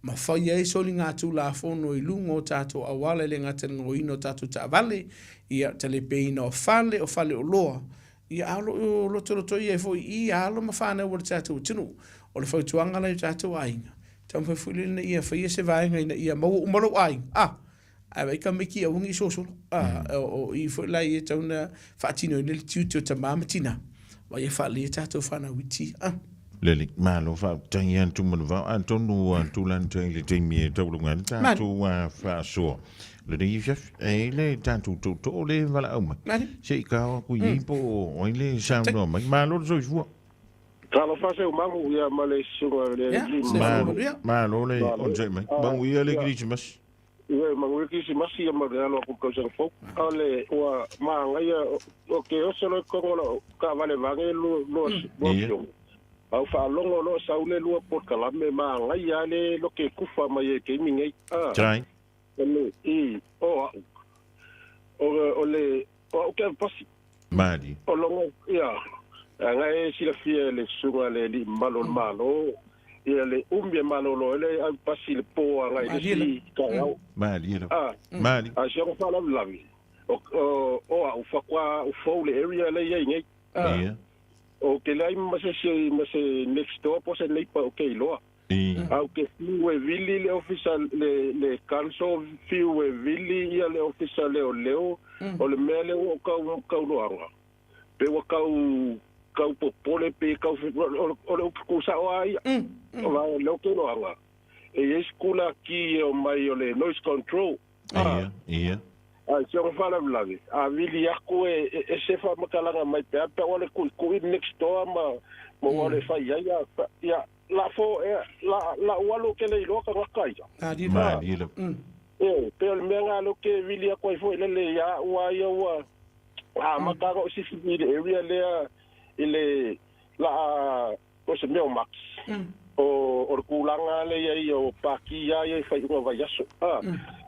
ma fai ai soligatulafono i luga o tatou auala e le gata i le gaoina o tatou taavale, ia, talepeina o fale, o faleoloa, ia, a o lo o lotolotoia ai foi i i alo ma fanau a le tatou atunuu. O le fautuaga la i o tatou aiga, taumafai foi lea ina ia faia se vaega ina ia maua uma lou aiga, a, ae vaai tamaiti aua ne i sosolo. A, o i foi la ia e tatau ona faatinoina le tiute o tama ma tina, aua ia faaleleia tatou fanau iti, a. Lelei, malo faafetai atu ma le vao. Atonu ua tulai i le taimi e taulunga ai le tatou faasoa. Lelei afiafi, e i ai le tatou tootoo le valaau mai. Se i kao aku i i po o ai le saunoa mai. Malo le soifua. Talofa Seumagu ia ma le susuga le Alii Malo, malo le onosai mai. Manuia le Kerisimasi. Ioe, manuia Kerisimasi ia ma le alo atu i le tausaga fou. O le ua magaia o ke oso loa i totonu o lau taavale vaeane lua afioga. A ua faalogo loa sau le lua polokalame magaia lava le lote kufa mai ai i le taimi nei. Tai. O le i o au. O le o au ke pasi. Malie. O logo ia aga e silafia e le susuga le alii mamalu o le Malo ia le umi e malolo ai le au pasi i le po agai i le isi taeao. Malie lava. Malie. A si ona faalavelave o o au faatoa ou fou le area lea i ai nei. Ia. Ou te leai ma se isi ma se next door po o se neighbour ou te iloa. A ou te fiu e vili le ofisa le council fiu e vili ia le ofisa leoleo o le mea lea ua ou tau iloaga pe ua tau tau popole pe tau o le upu tusao lava ia. O lea ou te iloaga e i ai se kulaki e omai o le noise control. Ia, ia. A si ona faalavelave, a vili aku e se faamatalaga mai pe a pe ua le tuitui next door ma ua le fai ai ia la fo la la ua alu ke le iloa tagata ia. Malie lava. E pe o le mea lena lea ou te vili atu ai foi lele ia au lava ia ua amata ona ou sifi i le area lea i le laa o se mea o Max. O le tulaga lea i ai o paki lava ia i faaiuga o vaiaso.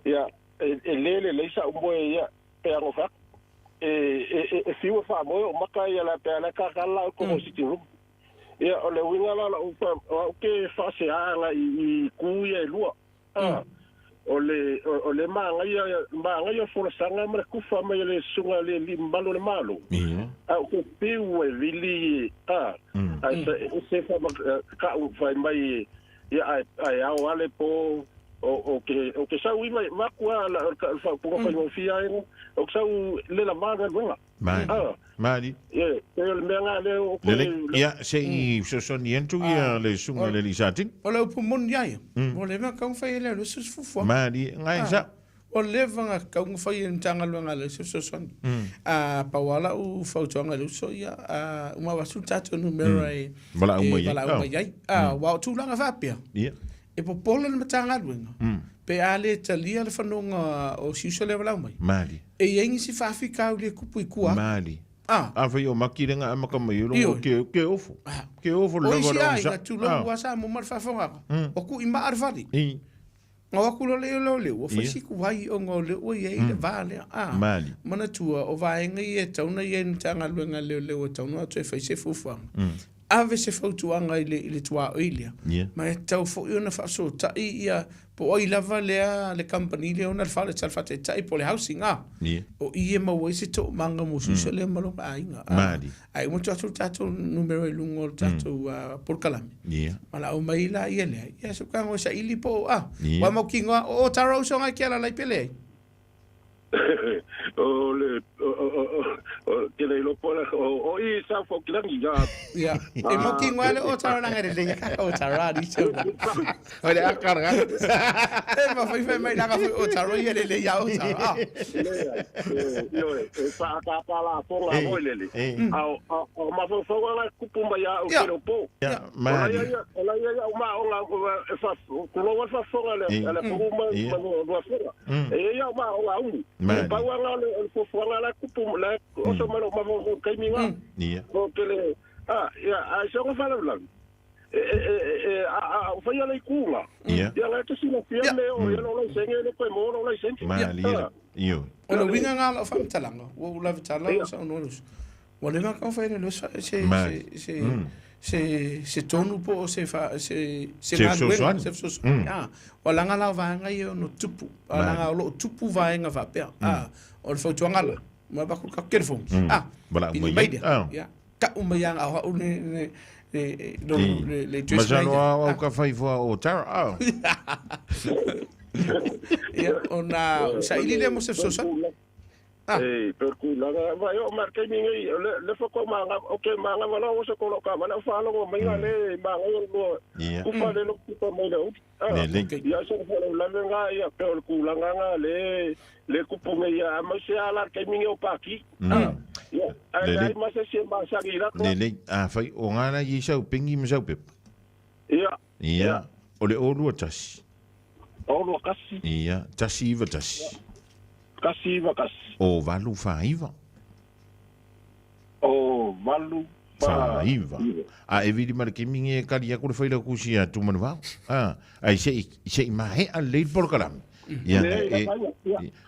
Ia, e le lelei sa'u moe ia pe a fai atu. E fiu e faamoe o maka ia la pe a la ka ka la ko mo sitting room. Ia o le uiga la o au ke faaseaga i ku ia e lua. O le magaia folasaga ma le kufa mai le susuga le alii mamalu o le Malo. A o ke fiu e vili ai se fa ka u fai mai ia ai ao ale po o ke sau i mai makua la fa po fa mo fia ai o sau le la vaga luenga. Mali. Mali. Ia e le mea nga le o ko ia se i sosoni entu ia le sunga le lisati. O le upu moni ai. O le mea kau fai le le sus fufua. Mali ngai sa. O le vanga kau fai en tanga luenga le sus sosoni. A pawala u fautuanga le uso ia uma wasu tato numero e. Wala uma ai. A wa tulaga faapea. Ia. E popola le matagaluega. Pe a le talia le whanonga o siusa le walau mai. Mali. E ia ingi si whaafika au le kupu i kua. Mali. A whai o makirenga a maka mai urongo ke ofo. Ke ofo le lava. O isi ai nga tūlongu a sa mo mar whawhonga. O ku i maa arwhari. Ngā waku lo leo leo leo. O whaisiku wai o ngā leo o ia i le vā lea. Mali. Mana tua o vaenga i e tauna i e nutanga luenga leo leo o tauna atu e whaise fufuanga. Ave se fautuanga i le tua o ilia. Ma e tau fo i ona whasotai ia po oi lava lea le company lea ona le whale talwhate tai po le housing a. O i e maua i se tō manga mo susa lea malonga a inga. Mali. Ai umu tātou tātou numero i lunga o tātou porokalame. Ma la o mai la ia lea. Ia so ka ngoi sa ili po a. Wa mau ki ngoa o tara usonga ki ala lai pele ai. O le o ke le lopo la o i sa fo kilangi ya. Ya. E mau ki ngoa le o tara nanga le lenga ka o tara ni tau. O le akarga. E ma fai fai mai langa fai o tara ia le le ya o tara. Yo e fa ka pa la fo la mo le le. A o ma fo fo la kupu mai ya o ke po. Ya ma. La ya o ma o la fa ko lo fa fo la le po ma ma fo. E ia ma o la unu. Pau la le fo la kupu la o so ma ma kai mi nga. O ke le a ia a so ko fa la. E a o fa ia le kula. Ia la te sina fia me o ia lo senge le ko mo lo senge. Ma li io. O le winga nga la fa talanga. O la vitala o sa no los. O le ka fa le se se se se tonu po se fa se se se se ah o langa la vaenga ia no tupu o langa lo tupu vaenga va pe ah o le fautuanga la ma ba ku ka kerfo ah bala mai ya ka uma ya o ne le le le dress mai o ka fai fo o tara ah ya ona sa ili le mo se sosa. Eh, per cui la va io marca mi le fa ko ma o ke ma nga wala o se ko ka ma fa lo mai nga le ma nga lo ku fa le lo ku pa mai le ya se fa la nga ya per ku la nga le le ku pu ngai ya ma se ala ke mi o pa ki ya ai ma se se ma sa ira ko le a fa o nga la yi sau pingi ma sau pep ya ya o le o lu tasi o lu kasi ya tasi va tasi kasi va kasi. O valu faiva. O valu faiva. A e vili mara kimi nge kari aku le whaila kusi a tumanu wau. Ai se i mahe a lei porokalame. Ia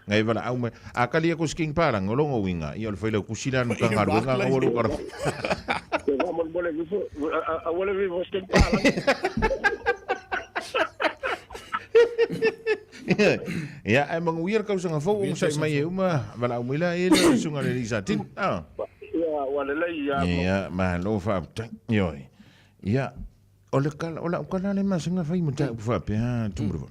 ngai wala au mai. A kari aku sking parang o longo winga. Ia o le whaila kusi la nuka ngaruenga ngā waru kara. A wale vivo sking parang. Ia, ai manguia kau sanga fau o sai mai e uma wala umila e le sunga le lisa tin. Ia, wala le ia. Ia, ma lo fa yoi. Ia, o le kala o la kala le masinga fai mo ta fa pe ha tumru.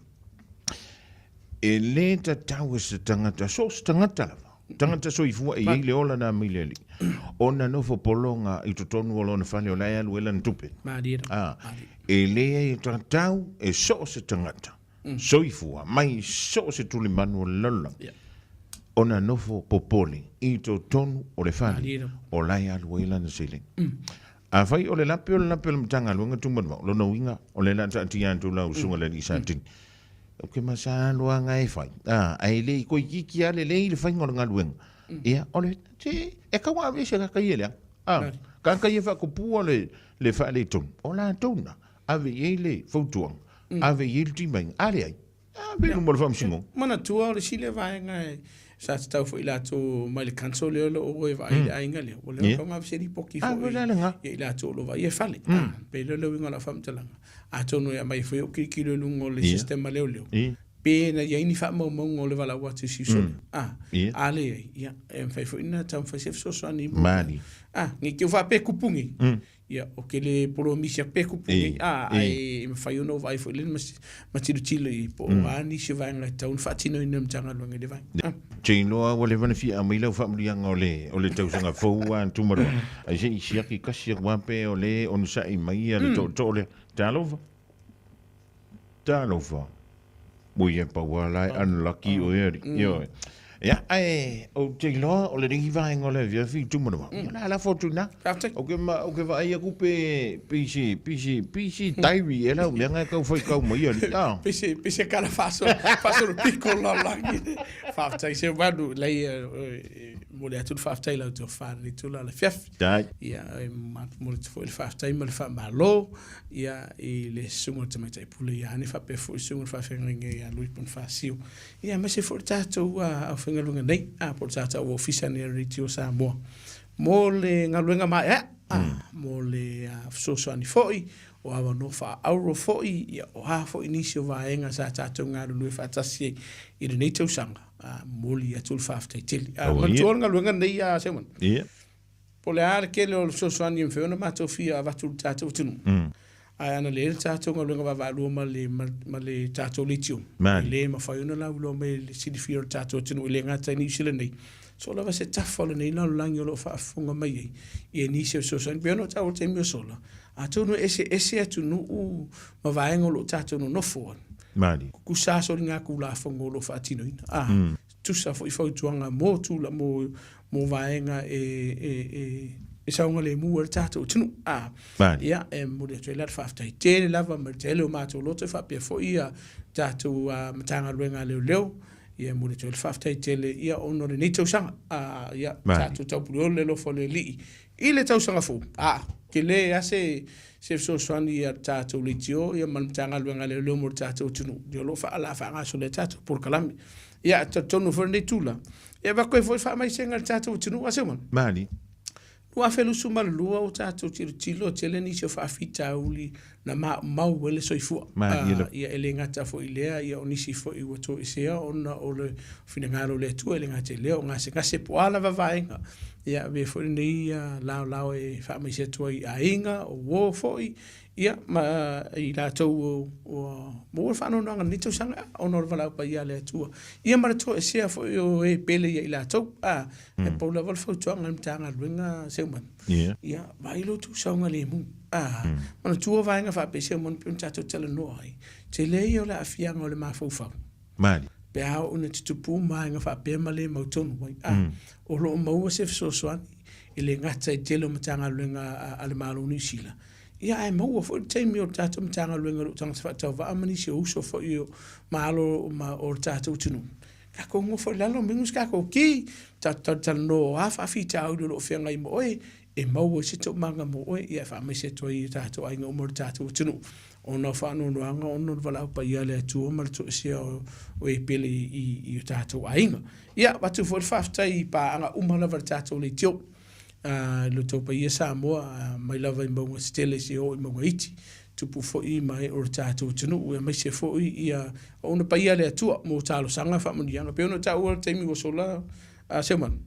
E le ta tau se tangata so tangata la. Tangata so ifua e le ola na mileli. Ona no fo polonga i totonu o lona fale o la e alu ela ntupe. Ma E le e tau e so se tangata. Soifua mai so se tuli manu lola. Ona nofo popoli i totonu o le fale o la e alu ela na sele. A fai o le lape o le lape o le matanga luenga tumanu lona uiga o le la taatia atu lau susuga le alii Satini. Ou te masalo lava na e fai, a, ae le i toeitiiti lava lelei le faiga o le galuega. Ia, o le, se, e tau aveese tagata ia e leaga. A, tagata ia e faatupua le, le faaletonu, o latou na, ave i ai le fautuaga, ave i ai le timaiga, a leai, ave i luma o le faamasinoga. Manatua o le isi lea vaega e sa tatau foi latou mai le council lea o lo o e vaai le aiga lea, ua leva ona ave se lipoti foi ia i latou o lo o vaaia fale. Pei lea o le uiga o lau faamatalaga. Atonu e aumai foi ou tilotilo i luga o le system a leoleo, pe na i ai ni faamaumauga o le valaau atu i siusole. A leai, ia, e mafai foi ona taumafai se fesoasoani mo. A, ne i te i ua faapea e tupu nei. Ia, ou te le polomisi atu pe tupu nei, a, ae mafai ona ou vaai foi lele ma tilotilo i ai po o a nisi o vaega e tatau ona faatinoina e le Matagaluega i le vaega. Ou te iloa ua leva ona fia aumai lau faamuliaga o le, o le tausaga fou a Tumaloa. Ai se i siaki tasi atu lava pe o le onosai mai ia le tootoo lea. Talofa. Talofa. Ui e pau lava la e unlucky oe alii. Ioe. Ia, ae ou te iloa o lenei vaega o le afiafi i Tumanoa. Ia o le a lafo atu i ina. Faafetai. Ou te, ma, ou te vaai atu pe, pe i se, pe i se, pe i se diary ea lau mea na e tau faitau mai alii. A. Pe se, pe se kala faaso, faasolopito o le lalolagi. Faafetai Seumanu, leai e momoli atu le faafetai i lau tofa i lenei itula o le afiafi. Dai. Ia, e momoli atu foi le faafetai ma le faamalo ia i le susuga i le Tamaitai Pule ia Hani faapea foi le susuga i le Faafeagaiga ia Louis Ponifasio. Ia aemaise foi le tatou aufaigaluega nei, a po o le tatou Ofisa nei o le Leitio Samoa mo le galuega maeaea, mo le fesoasoani foi, o avanoa faaauro foi, ia o a foi nisi o vaega sa tatou galulue faatasi ai i lenei tausaga, momoli atu le faafetai tele. Manatua le galuega lenei a Seumanu? Ia. Po o le a le tele o le fesoasoani e mafai ona matou fia avatu i le tatou atunuu, ae ana leai le tatou galuega vaavaalua ma le, ma le tatou leitio, e le mafai ona lauiloa mai le silafia o le tatou atunuu e le gata i Niu Sila nei, so lava se tafa o lenei lalolagi o lo o faafofoga mai ai i nisi o fesoasoani. E pei ona ou taua i le taimi ua sola, atonu e eseese atunuu ma vaega o lo o tatou nonofo ai, tutusa lava soligatulafono o lo o faatinoina. Tusa foi fautuaga mo tula mo mo vaega e e e e saogalemu ai le tatou atunuu. A, ia, e momoli atu ai la le faafetai tele lava ma le tele o matou loto e faapea foi ia tatou Matagaluega a Leoleo, ia e momoli atu ai le faafetai tele ia ona o lenei tausaga. A, ia, tatou taupuleola le alofa o le Alii i le tausaga fou. A, tele lava se se fesoasoani a le tatou leitio ia ma le Matagaluega a Leoleo mo le tatou atunuu, ia o lo o faagasolo ai tatou polokalame. Ia, e talitonu foi lenei tula, e avatu ai foi le faamaisega i le tatou atunuu, a Seumalu? Mali. 2022 ua tatou tilotilo, tele nisi o faafitauli na maumau ai le soifua. Mali lava. Ia, e le gata foi i lea, ia o nisi foi ua toesea ona o le finagalo o le Atua, e le gata i lea, o gasegase po o a lava vaega. Ia, avea foi lenei laolao e faamaise atu ai i aiga, o uo foi, Ia, ma i latou ua maua le faanoanoaga i lenei tausaga ona o le valaau paia a le Atua, ia ma le toesea foi o e pele ia i latou. A, e pau lava le fautuaga a le Matagaluega Seumanu, ia, vaai lo outou saogalemu. A, manatua vaega faapea Seumanu pei ona tatou talanoa ai, tele ia o le aafiaga o le mafaufau. Mali. Pe a oo ina tutupu vaega faapea ma le mautonu ai. A, o lo o maua se fesoasoani e le gata i le tele o Matagaluega a le Malo o Niu Sila, Ia ae maua foi le taimi o le tatou Matagaluega o lo o tagata faatauvaa ma nisi o uso foi o ma alo ma o le tatou atunuu. Tatou nofo i lalo minu se tatou ki, tatou talatalanoa o a faafitauli o lo o feagai ma oe, e maua ai se toomaga mo oe, ia e faamaise atu ai i o tatou aiga uma o le tatou atunuu ona o faanoanoaga ona o le valaau paia a le Atua ma le toesea o e pele i o tatou aiga. Ia, avatu foi le faafetai i paaga uma lava a le tatou leitio. I lo outou paia Samoa, mai lava i mauga tetele seia oo i mauga iti, tupu foi ma ee o le tatou atunuu, aemaise foi ia ona paia a le Atua mo talosaga ma faamanuiaga. E pei ona ou taua i le taimi ua sola a Seumanu.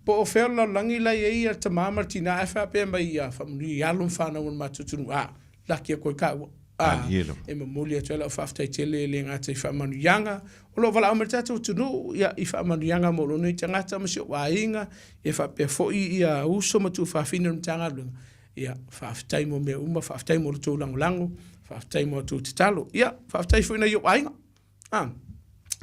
Po o fea o le lalolagi la e i ai le tama ma le tina ae faapea mai ia faamanuia i alo ma fanau o le matou atunuu, a, laki atu ai taua. A, e momoli atu ai lau faafetai tele e le gata i faamanuiaga o lo o valaau mai le tatou atunuu ia, i faamanuiaga mo lou nei tagata ma si ou aiga, ia faapea foi ia uso ma tuafafine o le Matagaluega. Ia, faafetai mo mea uma, faafetai mo le tou lagolago, faafetai mo a outou tatalo. Ia, faafetai foi i nai ou aiga. A,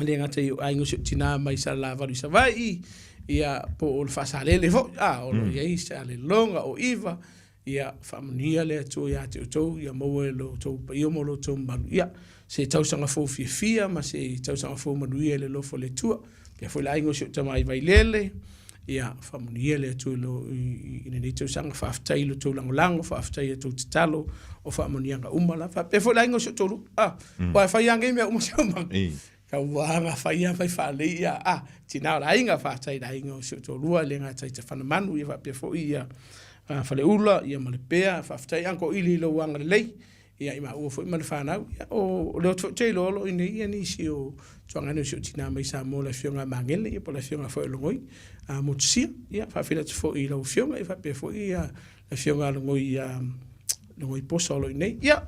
e le gata i ou aiga o si ou tina mai Salalavalu i Savaii, ia, po o le Faasalele foi, a, o lo o i ai Saleloga, o Iva. Ia, faamanuia le Atua ia te outou, ia maua e lo outou paia ma lo outou mamalu, ia, se tausaga fou fiafia ma se tausaga fou manuia i le alofa o le Atua. Faapea foi le aiga o si ou tama i Vailele, ia, faamanuia le Atua i, lo, i, i lenei tausaga. Faafetai i lo outou lagolago, faafetai i a outou tatalo o faamanuiaga uma la. Faapea foi le aiga o si ou toalua. Ah, mm. Ua fai lava nei mea uma si ou mama. Tauaga fai a fai faalelei ia a tina o le aiga faafetai i le aiga o si ou toalua e le gata i Tafanamanu ia faapea foi ia Faleula ia ma Lepea faafetai Uncle Ili i lou agalelei ia i maua foi ma le fanau ia o le ota foi te iloa o lo o i inei ia nisi o tuagane o si ou tina mai Samoa le afioga a Magele ia po o le afioga foi o Logoi a Motusia ia faafeiloai atu foi i lau afioga ia faapea foi ia le afioga a Logoi Logoi Posa o lo o i inei ia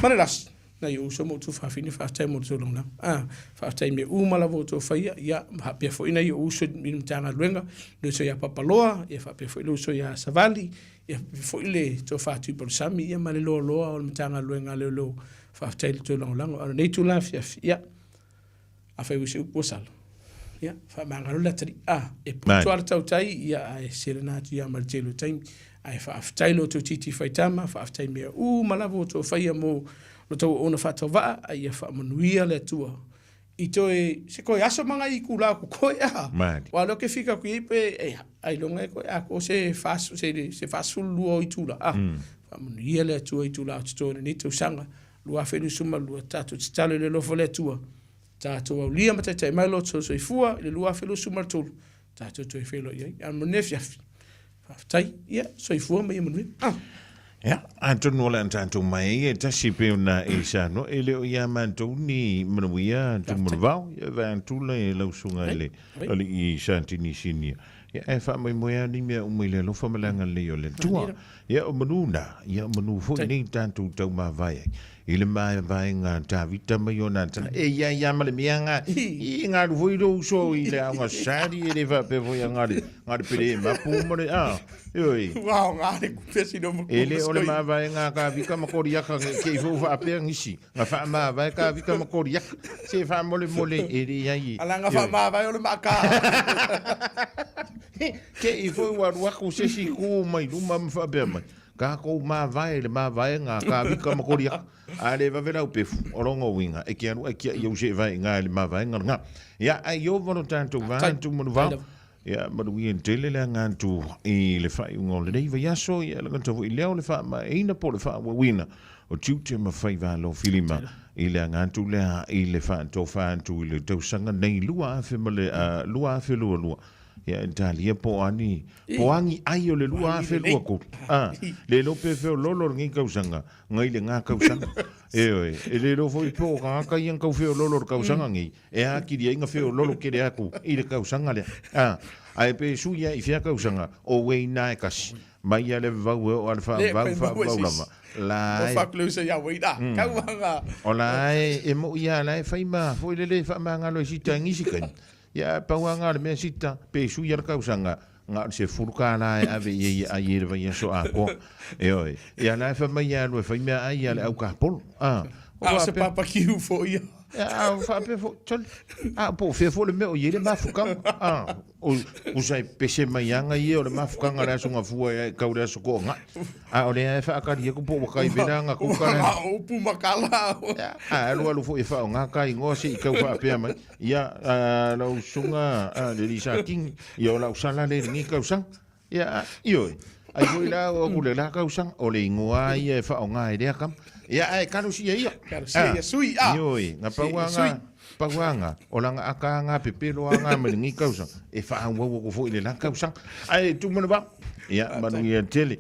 ma le lasi Nai ou uso ma ou tuafafine, faafetai mo le tou lagolago. Ah, faafetai i mea uma lava ua outou faia, ia, faapea foi nai ou uso i le Matagaluega, le uso ia Papaloa, ia faapea foi le uso ia Savali, ia faapea foi le Tofa Tuipalusami, ia ma le loaloa o le Matagaluega a Leoleo. Faafetai i le tou lagolago. A o lenei itula afiafi, ia, Afai ua se upu ua sala, ia, faamagalo le atalii. A, e poto lava le tautai, ia, ae selena atu ia ma le tele o taimi. Ae faafetai lo outou titi faitama, faafetai mea uma lava ua outou faia mo lo outou auauna faatauvaa, a ia faamanuia le Atua i toe, se toe aso ma nai itula o totoe, a. Aua o lea ou te fika atu i ai pe, e, ailoga e toe atoa se se 42 o itula, a. Faamanuia le Atua i itula o totoe o lenei tausaga. 2022, tatou tatalo i le alofa o le Atua, tatou aulia ma taitai mai lo outou soifua i le 2023, tatou toe feiloai ai. A mo lenei afiafi, faafetai, ia, soifua ma ia manuia. Ah. Ia, atonu o le a tatou mai ai e tasi pei ona e saunoa, e le o ia matou ni manuia Tumanuvao, ia vaeatu le lau susuga i le alii Satini Sinia. Ia, ae faamoemoe lava ni mea uma i le alofa ma le agalelei o le Atua. Ia, o manu na, ia, o manu foi nei tatou taumavae ai i le mavaega a Tavita ma Ionatana. E ia ia ma le mea nga, i ngalu foi lou uso i le aoga sali e le faapea foi a ngale, ngale pele e mapu ma le, a, oi. Ua aoga le kupe sino ma E le o le mavaega a Kavika ma Koriaka nge kei fou faapea ngisi. Nga faamavae Kavika ma Koriaka. Se faamolemole e le ai. Ala nga faamavae o le maaka. Te i foi ua alu aku se isi ku mai luma ma faapea mai, Kākou mavae le mavaega a Kavika ma Koriaka, a le vave lau pefu, o lona uiga, e ke alu ai kia i au se vae i ngā i le mavaega lena. Ia, ai ova lo tātou vā, Tumanuvao, ia, manuia tele le aga atu i le faaiuga o lenei vaiaso, ia, le gata foi lea o le faamaeaina po o le faaauauina o tiute ma faiva alofilima i le aga atu lea i le faatofa atu i le tausaga nei 2022. Ia e talia po o ani, po o agi ai o le 2023. A, le iloa pe feoloolo lenei tausaga, ngai le ngā tausaga. Ioe, e le iloa foi po o tagata ia na tau feoloolo i le tausaga nei, e atili ai na feoloolo tele atu i le tausaga lea. A, ae pe sui lava i fea tausaga, o uei na e kasi. Mai lava le vavau e oo lava i le faavavau, faavavau lava. La e. O la e, e moi lava la e fai ma foi lele e faamagalo ai sita i nisi taimi. Ia, pau lava na o le mea sita, pe sui a le tausaga, na o le $10 e ave i ai e ai i le vaiaso atoa. Ioe. Ia la e fai mai e alu e fai meaai a le au kapolo. A, o se papakiu foi ia. Ia, a faapea foi, sole, a po o fea foi le mea o i ai le mafutaga. A, o, usa e pese mai aga ia o le mafutaga o le Aso Gafua e kau le Aso Toonai. A o lea e faatali atu po ua kai vela aga kuka le. O upu makala. Ia, a alu alu foi e faaaoga ka igoa se i tau faapea mai. Ia, lau susuga le alii Satini, ia o lau sala lea i lenei tausaga. Ia, ioe, ai foi la o atu le la tausaga, o le igoa lava ia e faaaoga e lea tama. Ia, ae kalosia ia. Kalosia ia sui, a. Ioe, na pau lava na, pau lava na, o lana ata lava na pepelo lava na mai lenei tausaga, e faaauau atu foi i le la tausaga. Ae Tumanuvao, ia, manuia tele.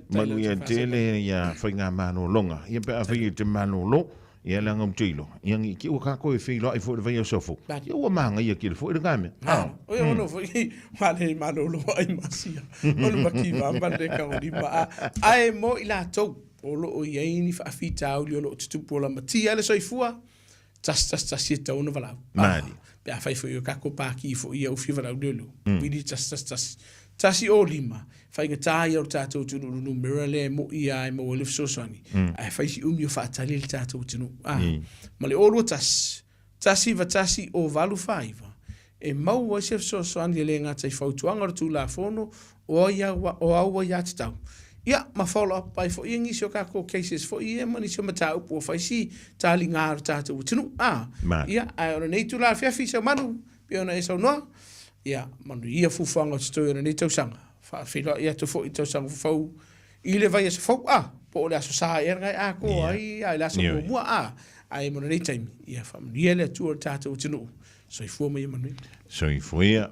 Manuia tele ia faigamalologa. Ia pe afai e te malolo, Ia leaga ou te iloa, ia ne i te i ua kākou e feiloai foi i le vaiaso fou, ia ua manaia tele foi lena mea. Ah, o ia ono foi, ma le malolo ai masia, o le makiva ma le kaulima. A, ae mo i latou, o lo o i ai ni faafitauli o lo o tutupu o lamatia le soifua, 111 e tatau ona valaau. Malie. Pe afai foi o kākou pākī foi ia ufi valaau leo leo, wili 111. 105, faigata ia o le tatou atunuu i le numera lea e moi lava e maua ai le fesoasoani, ae fai si umi o faatali le tatou atunuu. A, ma le 021, 191 089, e maua ai se fesoasoani e le gata i fautuaga o le Tulafono o au aiatatau. Ia, ma follow up ai foi nisi o tatou cases foi ia ma nisi o mataupu ua fai si taliga o le tatou atunuu. A, ia, ae o lenei itula afiafi Seumanu, pei ona e saunoa, ia, manuia fuafuaga o totoe o lenei tausaga. Faafeiloai atu foi i le tausaga fou i le vaiaso fou, a, po o le Aso Sa ea lena e atoa ai, a i le aso muamua, a, ae mo lenei taimi, ia faamanuia le Atua i le tatou atunuu. Soifua ma ia manuia. Soifua ia.